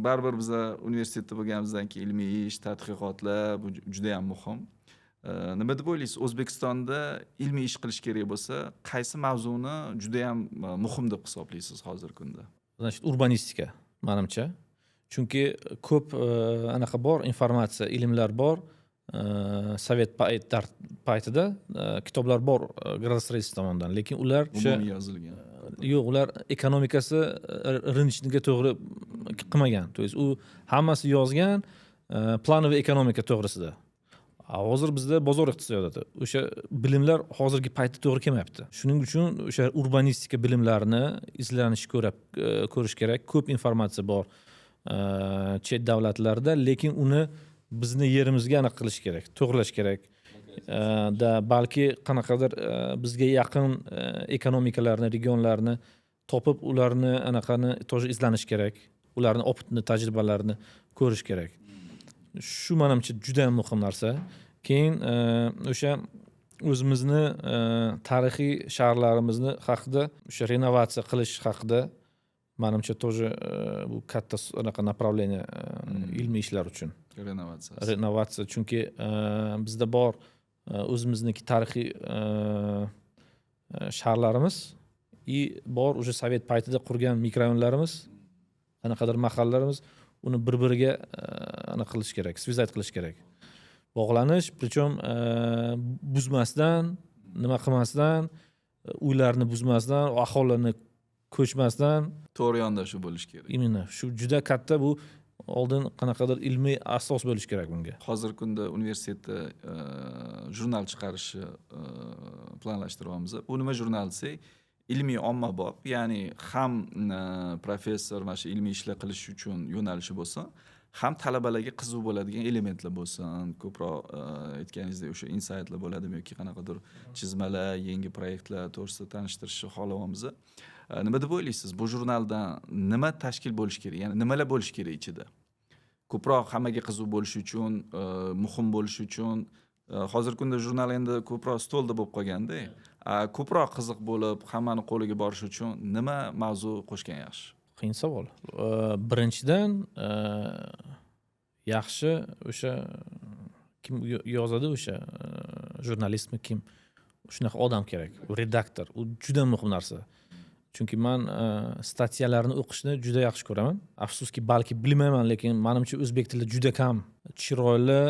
Baribir biza universitetda bo'lganimizdan keyin ilmiy ish, tadqiqotlar, bu judayam muhim. Nima deb o'ylaysiz, O'zbekistonda ilmiy ish qilish kerak bo'lsa, qaysi mavzuni judayam muhim deb hisoblaysiz hozirgi kunda? Значит, urbanistika manimcha, chunki ko'p anaqa bor, informatsiya, ilmlar bor, sovet paytida kitoblar bor градостроительство tomonidan, lekin ular o'sha Umumiy yozilgan. Yo'q, ular ekonomikasi рыночный ga to'g'ri qilmagan, то есть u hammasi yozgan плановый ekonomika to'g'risida. A hozir bizda bozor iqtisodiyoti, o'sha bilimlar hozirgi paytda to'g'ri kelmayapti. Shuning uchun o'sha urbanistika bilimlarini izlanish, ko'rish kerak. Ko'p informatsiya bor chet davlatlarda, lekin uni bizni yerimizga anaqa qilish kerak, to'g'irlash kerak da, balki qanaqadir bizga yaqin ekonomikalarni, regionlarni topib, ularni anaqani тоже izlanish kerak, ularni опыт ni, tajribalarini ko'rish kerak. Shu manimcha juda muhim narsa. Keyin o'sha o'zimizni tarixiy shaharlarimizni haqida, o'sha renovatsiya qilish haqida manimcha тоже bu katta anaqa направление ilmiy ishlar uchun. Renovatsiya. Renovatsiya, chunki bizda bor o'zimizniki tarixiy shaharlarimiz и bor уже sovet paytida qurgan mikrorayonlarimiz, qanaqadir mahallalarimiz. Uni bir biriga anaqa qilish kerak, связать qilish kerak, bog'lanish, причем buzmasdan, nima qilmasdan, uylarni buzmasdan, aholini ko'chmasdan. To'g'ri yondashuv bo'lishi kerak. Именно shu juda katta, bu oldin qanaqadir ilmiy asos bo'lishi kerak bunga. Hozirgi kunda universitetda jurnal chiqarishni planlashtiryapmiz. Bu nima jurnal desak, ilmiy ommabop, ya'ni ham professor mana shu ilmiy ishlar qilish uchun yo'nalishi bo'lsin, ham talabalarga qiziq bo'ladigan elementlar bo'lsin, ko'proq aytganingizdek o'sha insightlar bo'ladimi yoki qanaqadir chizmalar, yangi proyektlar to'g'risida tanishtirishni xohlayapmiz. Nima deb o'ylaysiz, bu jurnaldan nima tashkil bo'lishi kerak, ya'ni nimalar bo'lishi kerak ichida, ko'proq hammaga qiziq bo'lishi uchun, muhim bo'lishi uchun? Hozirgi kunda jurnal endi ko'proq stolda bo'lib qolganda, ko'proq qiziq bo'lib, hammani qo'liga borishi uchun nima mavzu qo'shgan yaxshi? Qiyin savol. Birinchidan, yaxshi o'sha kim yozadi, o'sha jurnalistmi, kim, shunaqa odam kerak, u redaktor, u juda muhim narsa, chunki man статья larni o'qishni juda yaxshi ko'raman. Afsuski, balki bilmayman, lekin manimcha o'zbek tilida juda kam chiroyli,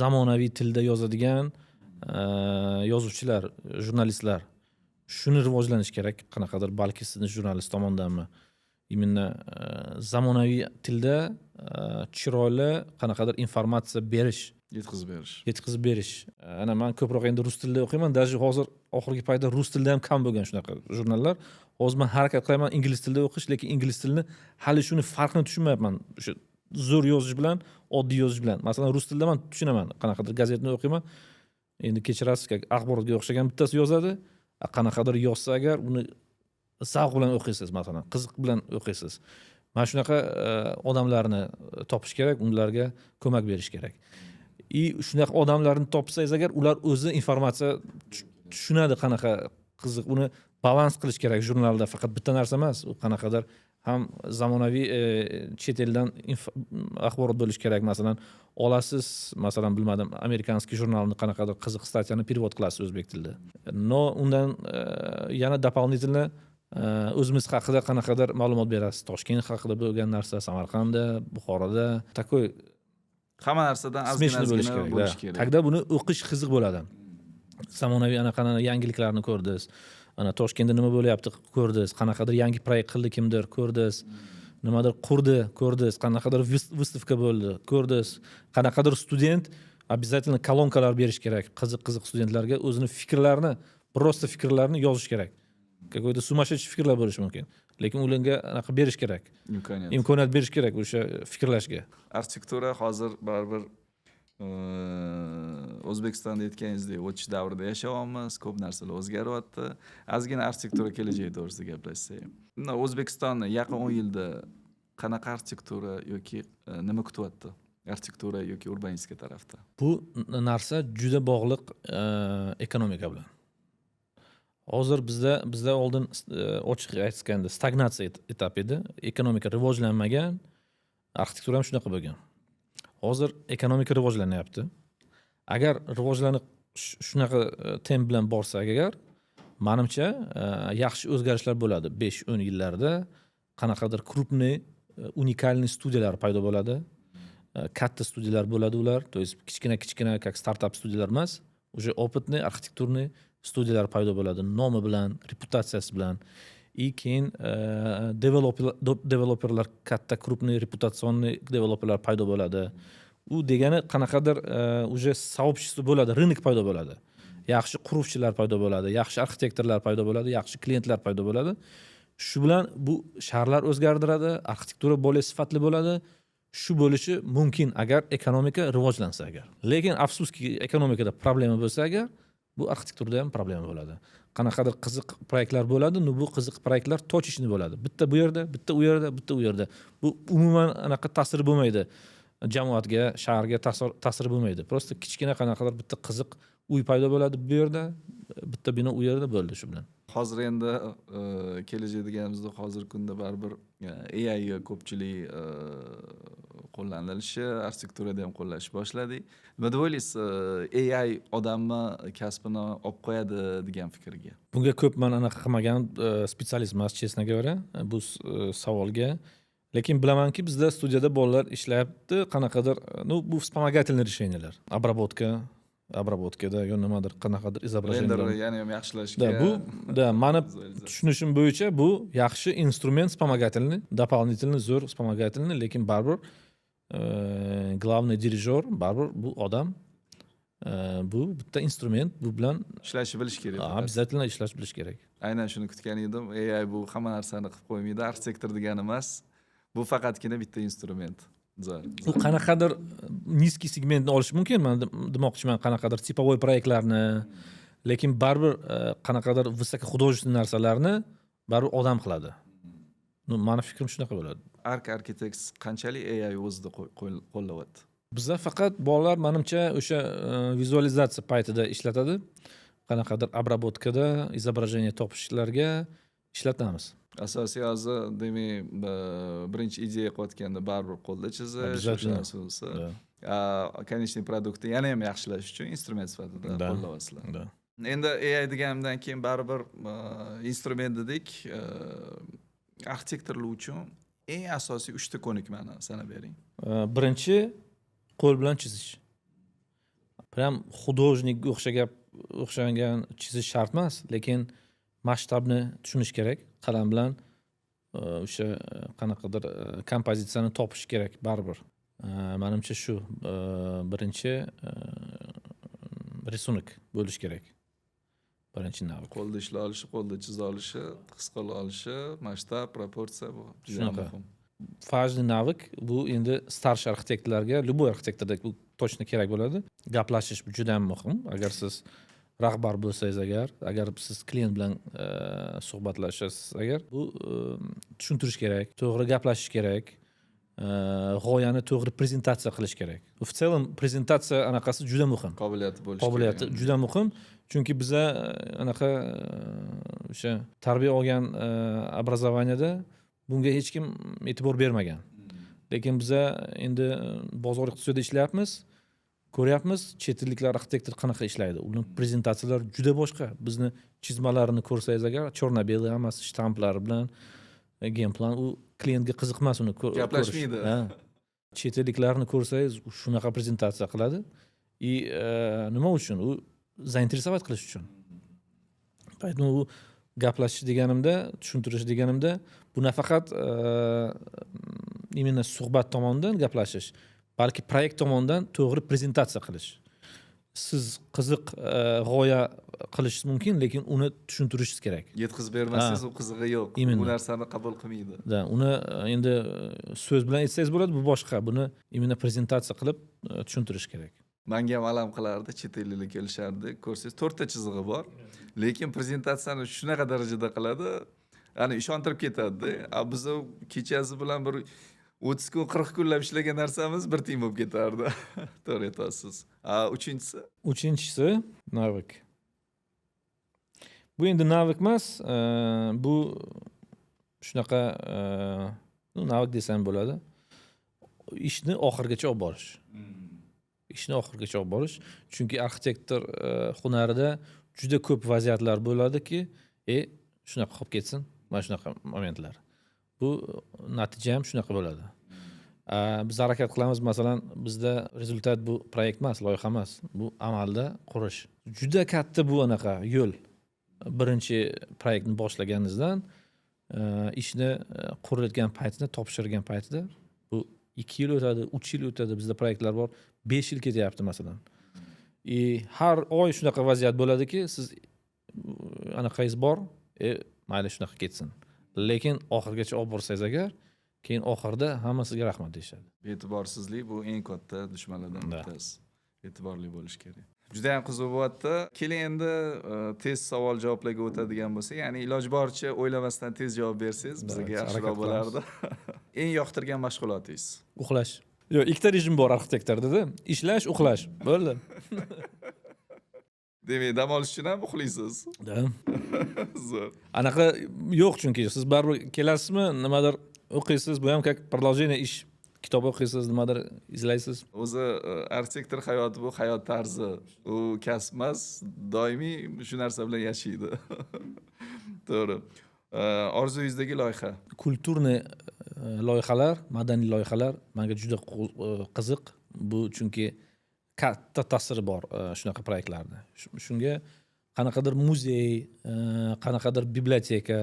zamonaviy tilda yozadigan yozuvchilar, jurnalistlar. Shuni rivojlanish kerak qanaqadir, balki sizni jurnalist tomonidanmi, именно zamonaviy tilda chiroyli qanaqadir informatsiya berish. Yetkazib berish. Yetkazib berish. Ana man ko'proq endi rus tilida o'qiyman, даже hozir oxirgi paytda rus tilida ham kam bo'lgan shunaqa jurnallar. Hozir man harakat qilyapman ingliz tilida o'qish, lekin ingliz tilini hali shuni farqini tushunmayapman, o'sha zo'r yozish bilan oddiy yozish bilan. Masalan, rus tilida man tushunaman, qanaqadir gazetani o'qiyman, endi kechirasiz, как axborotga o'xshagan bittasi yozadi, a qanaqadir yozsa agar, uni zavq bilan o'qiysiz, masalan, qiziq bilan o'qiysiz. Mana shunaqa odamlarni topish kerak, ularga ko'mak berish kerak. И shunaqa odamlarni topsangiz agar, ular o'zi informatsiya tushunadi, qanaqa qiziq, uni balans qilish kerak jurnalda. Faqat bitta narsa emas, u qanaqadir ham zamonaviy chet eldan axborot bo'lishi kerak. Masalan, olasiz, masalan, bilmadim, американский jurnalni qanaqadir qiziq статья ni перевод qilasiz o'zbek tilida, но undan yana дополнительно o'zimiz haqida qanaqadir ma'lumot berasiz, Toshkent haqida bo'lgan narsa, Samarqandda, Buxoroda такой. Hamma narsadan ozgina Смешанный bo'lishi ozgina kerak. bo'lishi Да. kerak. Тогда buni o'qish qiziq bo'ladi. Zamonaviy anaqani, yangiliklarni ko'rdingiz, ana Toshkentda nima bo'lyapti, ko'rdingiz, qanaqadir yangi proyekt qildi kimdir, ko'rdingiz, nimadir qurdi, ko'rdingiz, qanaqadir выставка bo'ldi, ko'rdingiz, qanaqadir student, обязательно kolonkalar berish kerak qiziq qiziq studentlarga, o'zini fikrlarini, просто fikrlarini yozish kerak. Какой то сумасшедший fikrlar bo'lishi mumkin, lekin ularga anaqa berish kerak. Imkoniyat. Imkoniyat berish kerak o'sha fikrlashga. Arxitektura hozir baribir O'zbekistonda, aytganingizdek, o'tish davrida yashayapmiz, ko'p narsalar o'zgaryapti. Ozgina arxitektura kelajagi to'g'risida gaplashsak. Muna O'zbekistonni yaqin 10 yilda qanaqa arxitektura yoki nima kutyapti arxitektura yoki urbanistika tarafda? Bu narsa juda bog'liq ekonomika bilan. Hozir bizda oldin, ochiq aytganda, stagnatsiya этап edi, ekonomika rivojlanmagan, arxitektura ham shunaqa bo'lgan. Hozir ekonomika rivojlanyapti. Agar rivojlanib shunaqa temp bilan borsak agar, manimcha, yaxshi o'zgarishlar bo'ladi. 5-10 yillarda qanaqadir крупный, уникальный studiyalar paydo bo'ladi. Katta studiyalar bo'ladi ular, то есть kichkina kichkina, как startap studiyalar emas, уже опытный архитектурный studiyalar paydo bo'ladi, nomi bilan, reputatsiyasi bilan. И keyin developerlar, katta, крупный, репутационный developerlar paydo bo'ladi. U degani qanaqadir уже сообщество bo'ladi, рынок paydo bo'ladi, yaxshi quruvchilar paydo bo'ladi, yaxshi arxitektorlar paydo bo'ladi, yaxshi klientlar paydo bo'ladi. Shu bilan bu shaharlar o'zgartiradi, arxitektura более sifatli bo'ladi. Shu bo'lishi mumkin, agar ekonomika rivojlansa agar. Lekin afsuski, ekonomikada problema bo'lsa agar, bu arxitekturada ham problema bo'ladi. Qanaqadir qiziq proyektlar bo'ladi, но bu qiziq proyektlar точечный bo'ladi: bitta bu yerda, bitta u yerda, bitta u yerda. Bu umuman anaqa ta'siri bo'lmaydi jamoatga, shaharga ta'siri bo'lmaydi. Просто kichkina qanaqadir bitta qiziq uy paydo bo'ladi bu yerda, bitta bino u yerda, bo'ldi shu bilan. Hozir endi kelajak deganimizda, hozirgi kunda baribir AI ko'pchilik qo'llanilishi, arxitekturada ham qo'llashni boshladik. Nima deb o'ylaysiz, AI odamni kasbini olib qo'yadi degan fikrga? Bunga ko'p man anaqa qilmagan, специалист emas, честно говоря, bu savolga. Lekin bilamanki, bizda studiyada bolalar ishlayapti qanaqadir, ну, bu вспомогательный решения lar, обработка da yo nimadir, qanaqadir изображение. Render yana ham yaxshilashga. Да, bu, да, mani vizualizatsiya. tushunishim bo'yicha, bu yaxshi instrument, вспомогательный, дополнительный, zo'r вспомогательный, lekin baribir главный дирижер baribir bu odam. Bu bitta instrument, bu bilan ishlashni bilish kerak faqat. Обязательно ishlash bilish kerak. Aynan shuni kutgan edim. AI bu hamma narsani qilib qo'ymaydi, arxitektor degani emas, bu faqatgina bitta instrument. Zo'r. U qanaqadir низкий segmentni olishi mumkin, man demoqchiman, qanaqadir типовой proyektlarni, lekin baribir qanaqadir высокохудожественный narsalarni baribir odam qiladi. Ну, mani fikrim shunaqa bo'ladi. Ark Architects qanchalik AI o'zida qo'llayapti? Biza faqat bolalar, manimcha, o'sha vizualizatsiya paytida ishlatadi, qanaqadir обработка da изображение topishlarga ishlatamiz. Asosiy hozir, demak, birinchi ideya qilayotganda baribir qo'lda chizish o'sha Обязательно. asosi. Да. Конечный продукт ni yana ham yaxshilash uchun instrument sifatida Да. qo'llayapsizlar. Да. Endi AI deganimdan keyin baribir instrument dedik, arxitektorlar uchun eng asosiy uchta ko'nikmani sanab bering. Birinchi, qo'l bilan chizish. Прям художник o'xshagan chizish shart emas, lekin masshtabni tushunish kerak, qalam bilan o'sha qanaqadir kompozitsiyani topish kerak baribir. Manimcha, shu birinchi рисунок bo'lishi kerak, birinchi навык. Qo'lda ishlay olishi, qo'lda chiza olishi, his qila olishi, masshtab, proporsiya, bu juda Shunaqa. muhim. Важный навык bu endi старший arxitektorlarga, любой arxitektorda bu точно kerak bo'ladi. Gaplashish bu juda ham muhim. Agar siz rahbar bo'lsangiz agar, agar siz klient bilan suhbatlashasiz agar, bu tushuntirish kerak, to'g'ri gaplashish kerak, g'oyani to'g'ri prezentatsiya qilish kerak. В целом prezentatsiya anaqasi juda muhim. Qobiliyati bo'lishi Qobiliyati kerak. juda muhim, chunki biza anaqa o'sha tarbiya olgan образование da bunga hech kim e'tibor bermagan. Lekin biza endi bozor iqtisodida ishlayapmiz, ko'ryapmiz, chet elliklar arxitektor qanaqa ishlaydi, ularni prezentatsiyalari juda boshqa. Bizni chizmalarini ko'rsangiz agar, черно белый hammasi, shtamplari bilan, генплан, u klientga qiziq emas uni ko'rish. Gaplashmaydi. Ha. Chet elliklarni ko'rsangiz, shunaqa prezentatsiya qiladi. И nima uchun? U заинтересовать qilish uchun. Поэтому u gaplashish deganimda, tushuntirish deganimda, bu nafaqat именно suhbat tomonidan gaplashish, balki proyekt tomonidan to'g'ri prezentatsiya qilish. Siz qiziq g'oya qilishingiz mumkin, lekin uni tushuntirishingiz kerak. Yetkazib bermasangiz, u qizig'i yo'q. Именно. Bu narsani qabul qilmaydi. Да, uni endi so'z bilan aytsangiz bo'ladi, bu boshqa. Buni именно prezentatsiya qilib tushuntirish kerak. Manga ham alam qilardi, chet elliklar kelishardi, ko'rsangiz, to'rtta chizig'i bor, lekin prezentatsiyani shunaqa darajada qiladi, ya'ni ishontirib ketadida. A biza kechasi bilan bir 30 kun, 40 kunlab ishlagan narsamiz bir tiyin bo'lib ketardi. To'g'ri aytyapsiz. A uchinchisi? Uchinchisi навык. Bu endi навык emas, bu shunaqa ну, навык desam bo'ladi. Ishni oxirigacha olib borish, ishni oxirigacha olib borish, chunki arxitektor hunarida juda ko'p vaziyatlar bo'ladiki, shunaqa qolib ketsin, mana shunaqa momentlar. Bu natija ham shunaqa bo'ladi. Biz harakat qilamiz, masalan, bizda результат bu proyekt emas, loyiha emas, bu amalda qurish. Juda katta bu anaqa yo'l. Birinchi proyektni boshlaganingizdan ishni qurilayotgan paytida, topshirgan paytida, bu 2 yil o'tadi, 3 yil o'tadi. Bizda proyektlar bor, 5 yil ketyapti, masalan. И har oy shunaqa vaziyat bo'ladiki, siz anaqangiz bor, mayli, shunaqa ketsin, lekin oxirigacha olib borsangiz agar, keyin oxirida hamma sizga rahmat deyishadi. E'tiborsizlik bu eng katta dushmanlardan Да. bittasi. E'tiborli bo'lish kerak. Juda yam qiziq bo'lyapti. Keling, endi tez savol javoblarga o'tadigan bo'lsak, ya'ni iloji boricha o'ylamasdan tez javob bersangiz, bizga Давайте, yaxshiroq harakat qilamiz. bo'lardi. Eng yoqtirgan mashg'ulotingiz? Uxlash. Yo'q, ikkita rejim bor arxitektorda: ishlash, uxlash, bo'ldi. Demak, dam olish uchun ham uxlaysiz? Да. Zo'r. Anaqa yo'q, chunki siz baribir kelasizmi, nimadir o'qiysiz, bu ham как продолжение ish, kitob o'qiysiz, nimadir izlaysiz. O'zi arxitektor hayoti bu hayot tarzi, u kasb emas, doimiy shu narsa bilan yashaydi. To'g'ri. Orzuyingizdagi loyiha? Культурный loyihalar, madaniy loyihalar manga juda qiziq bu, chunki katta ta'siri bor shunaqa proyektlarni. Shunga qanaqadir muzey, qanaqadir biblioteka,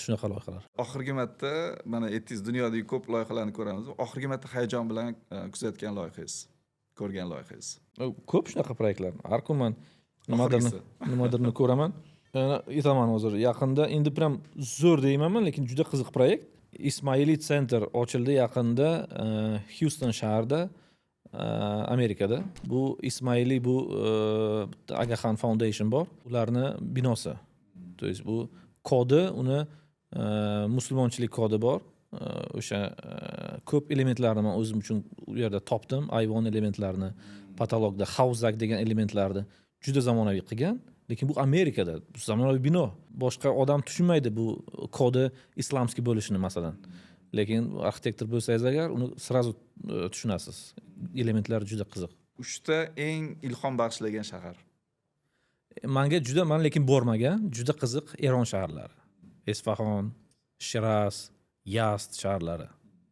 shunaqa loyihalar. Oxirgi marta, mana aytdingiz, dunyodagi ko'p loyihalarni ko'ramiz, oxirgi marta hayajon bilan kuzatgan loyihangiz, ko'rgan loyihangiz? Ko'p shunaqa proyektlar, har kun man nimadirni Oxirgisi. nimadirni ko'raman. Aytaman, hozir yaqinda, endi прям zo'r deymanman, lekin juda qiziq proyekt, Ismailiy Center ochildi yaqinda Hyuston shahrida, Amerikada. Bu Ismailiy, bu bitta Aga Khan Foundation bor, ularni binosi. То есть bu kodi, uni musulmonchilik kodi bor. O'sha ko'p elementlarni man o'zim uchun u yerda topdim, ayvon elementlarini, потолок da havzak degan elementlarni juda zamonaviy qilgan. Lekin bu Amerikada, bu zamonaviy bino, boshqa odam tushunmaydi bu kodi исламский bo'lishini, masalan. Lekin arxitektor bo'lsangiz agar, uni сразу tushunasiz, elementlari juda qiziq. Uchta eng ilhom bag'ishlagan shahar? Manga juda, man lekin bormagan, juda qiziq Eron shaharlari: Isfahon, Shiraz, Yazd shaharlari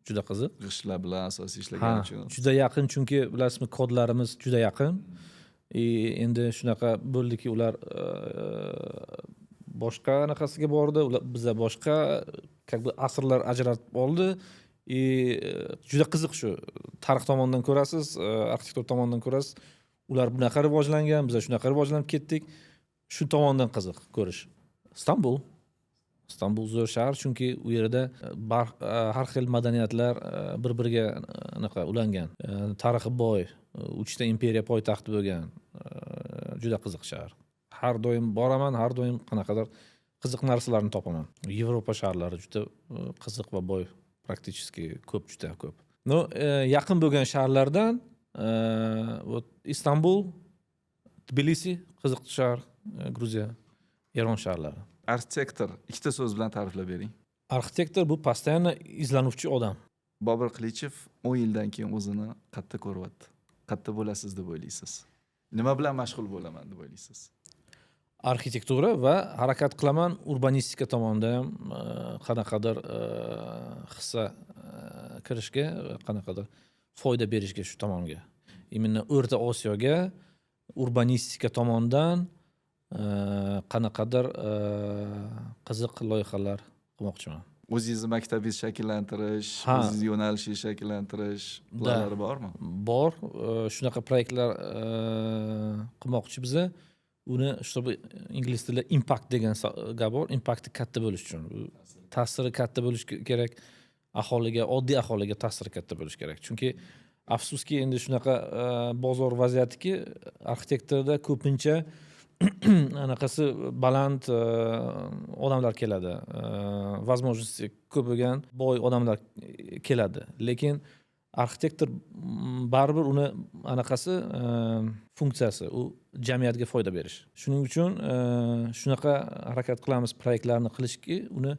juda qiziq. G'ishtlar bilan asosiy ishlagan uchun. Juda yaqin, chunki bilasizmi, kodlarimiz juda yaqin. И endi shunaqa bo'ldiki, ular boshqa anaqasiga bordi, ular biza boshqa, как бы asrlar ajratib oldi. И juda qiziq, shu tarix tomonidan ko'rasiz, arxitektur tomonidan ko'rasiz, ular bunaqa rivojlangan, biza shunaqa rivojlanib ketdik, shu tomondan qiziq ko'rish. Istanbul. Istanbul zo'r shahar, chunki u yerda har xil madaniyatlar bir biriga anaqa ulangan. Tarixi boy, uchta imperiya poytaxti bo'lgan. Juda qiziq shahar. Har doim boraman, har doim qanaqadir qiziq narsalarni topaman. Yevropa shaharlari juda qiziq va boy, практически ko'p, juda ko'p. Но yaqin bo'lgan shaharlardan вот Istanbul, Tbilisi qiziq shahar, Gruziya, Eron shaharlari. Arxitektor ikkita so'z bilan ta'riflab bering. Arxitektor bu постоянно izlanuvchi odam. Bobur Qilichev 10 yildan keyin o'zini qayerda ko'ryapti? Qayerda bo'lasiz deb o'ylaysiz? Nima bilan mashg'ul bo'laman deb o'ylaysiz? Arxitektura va harakat qilaman urbanistika tomonida ham qanaqadir hissa kirishga, qanaqadir foyda berishga shu tomonga, именно O'rta Osiyoga urbanistika tomondan qanaqadir qiziq loyihalar qilmoqchiman. O'zingizni maktabingizni shakllantirish, Ha. o'zingizni yo'nalishingizni shakllantirish planlari bormi? Bor, shunaqa proyektlar qilmoqchi biza. Uni, чтобы, ingliz tilida impact degan gap bor, impakti katta bo'lishi uchun, u ta'siri katta bo'lishi kerak aholiga, oddiy aholiga ta'siri katta bo'lishi kerak. Chunki, afsuski, endi shunaqa bozor vaziyatiki, arxitektorda ko'pincha anaqasi baland odamlar keladi, возможности ko'p bo'lgan boy odamlar keladi. Lekin arxitektor baribir uni anaqasi, funksiyasi u jamiyatga foyda berish. Shuning uchun shunaqa harakat qilamiz proyektlarni qilishki, uni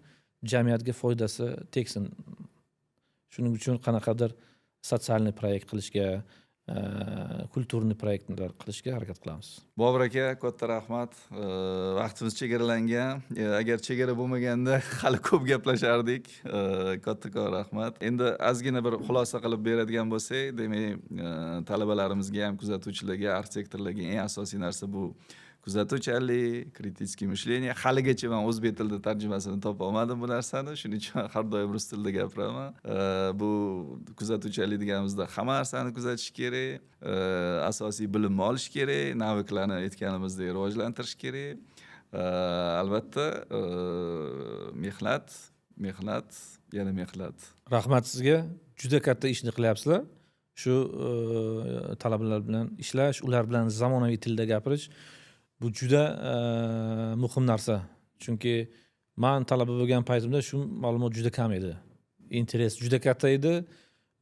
jamiyatga foydasi tegsin. Shuning uchun qanaqadir социальный proyekt qilishga, культурный proyektlar qilishga harakat qilamiz. Bobur aka, katta rahmat. Vaqtimiz chegaralangan. Agar chegara bo'lmaganda, hali ko'p gaplashardik. Kattakon rahmat. Endi ozgina bir xulosa qilib beradigan bo'lsak, demak, talabalarimizga ham, kuzatuvchilarga, arxitektorlarga eng asosiy narsa bu kuzatuvchanlik, критический мышление. Haligacha man o'zbek tilida tarjimasini topa olmadim bu narsani, shuning uchun har doim rus tilida gapiraman. Bu kuzatuvchanlik deganimizda hamma narsani kuzatish kerak, asosiy bilimni olish kerak, навык larni, aytganimizdek, rivojlantirish kerak. Albatta, mehnat, mehnat, yana mehnat. Rahmat sizga, juda katta ishni qilyapsizlar. Shu talabalar bilan ishlash, ular bilan zamonaviy tilda gapirish, bu juda muhim narsa, chunki man talaba bo'lgan paytimda shu ma'lumot juda kam edi, интерес juda katta edi.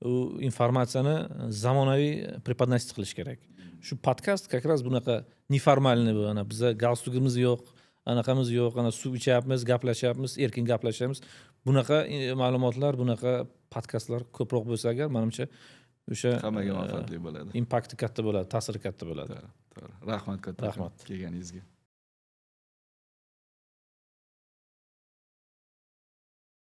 U informatsiyani zamonaviy преподносить qilish kerak. Shu podkast как раз bunaqa неформальный. Bu ana biza galstukimiz yo'q, anaqamiz yo'q, ana suv ichyapmiz, gaplashyapmiz, erkin gaplashyapmiz. Bunaqa ma'lumotlar, bunaqa podkastlar ko'proq bo'lsa agar, manimcha, o'sha hammaga manfaatli bo'ladi. Impakti katta bo'ladi, ta'siri katta bo'ladi. To'g'ri, rahmat katta Rahmat. kelganingizga.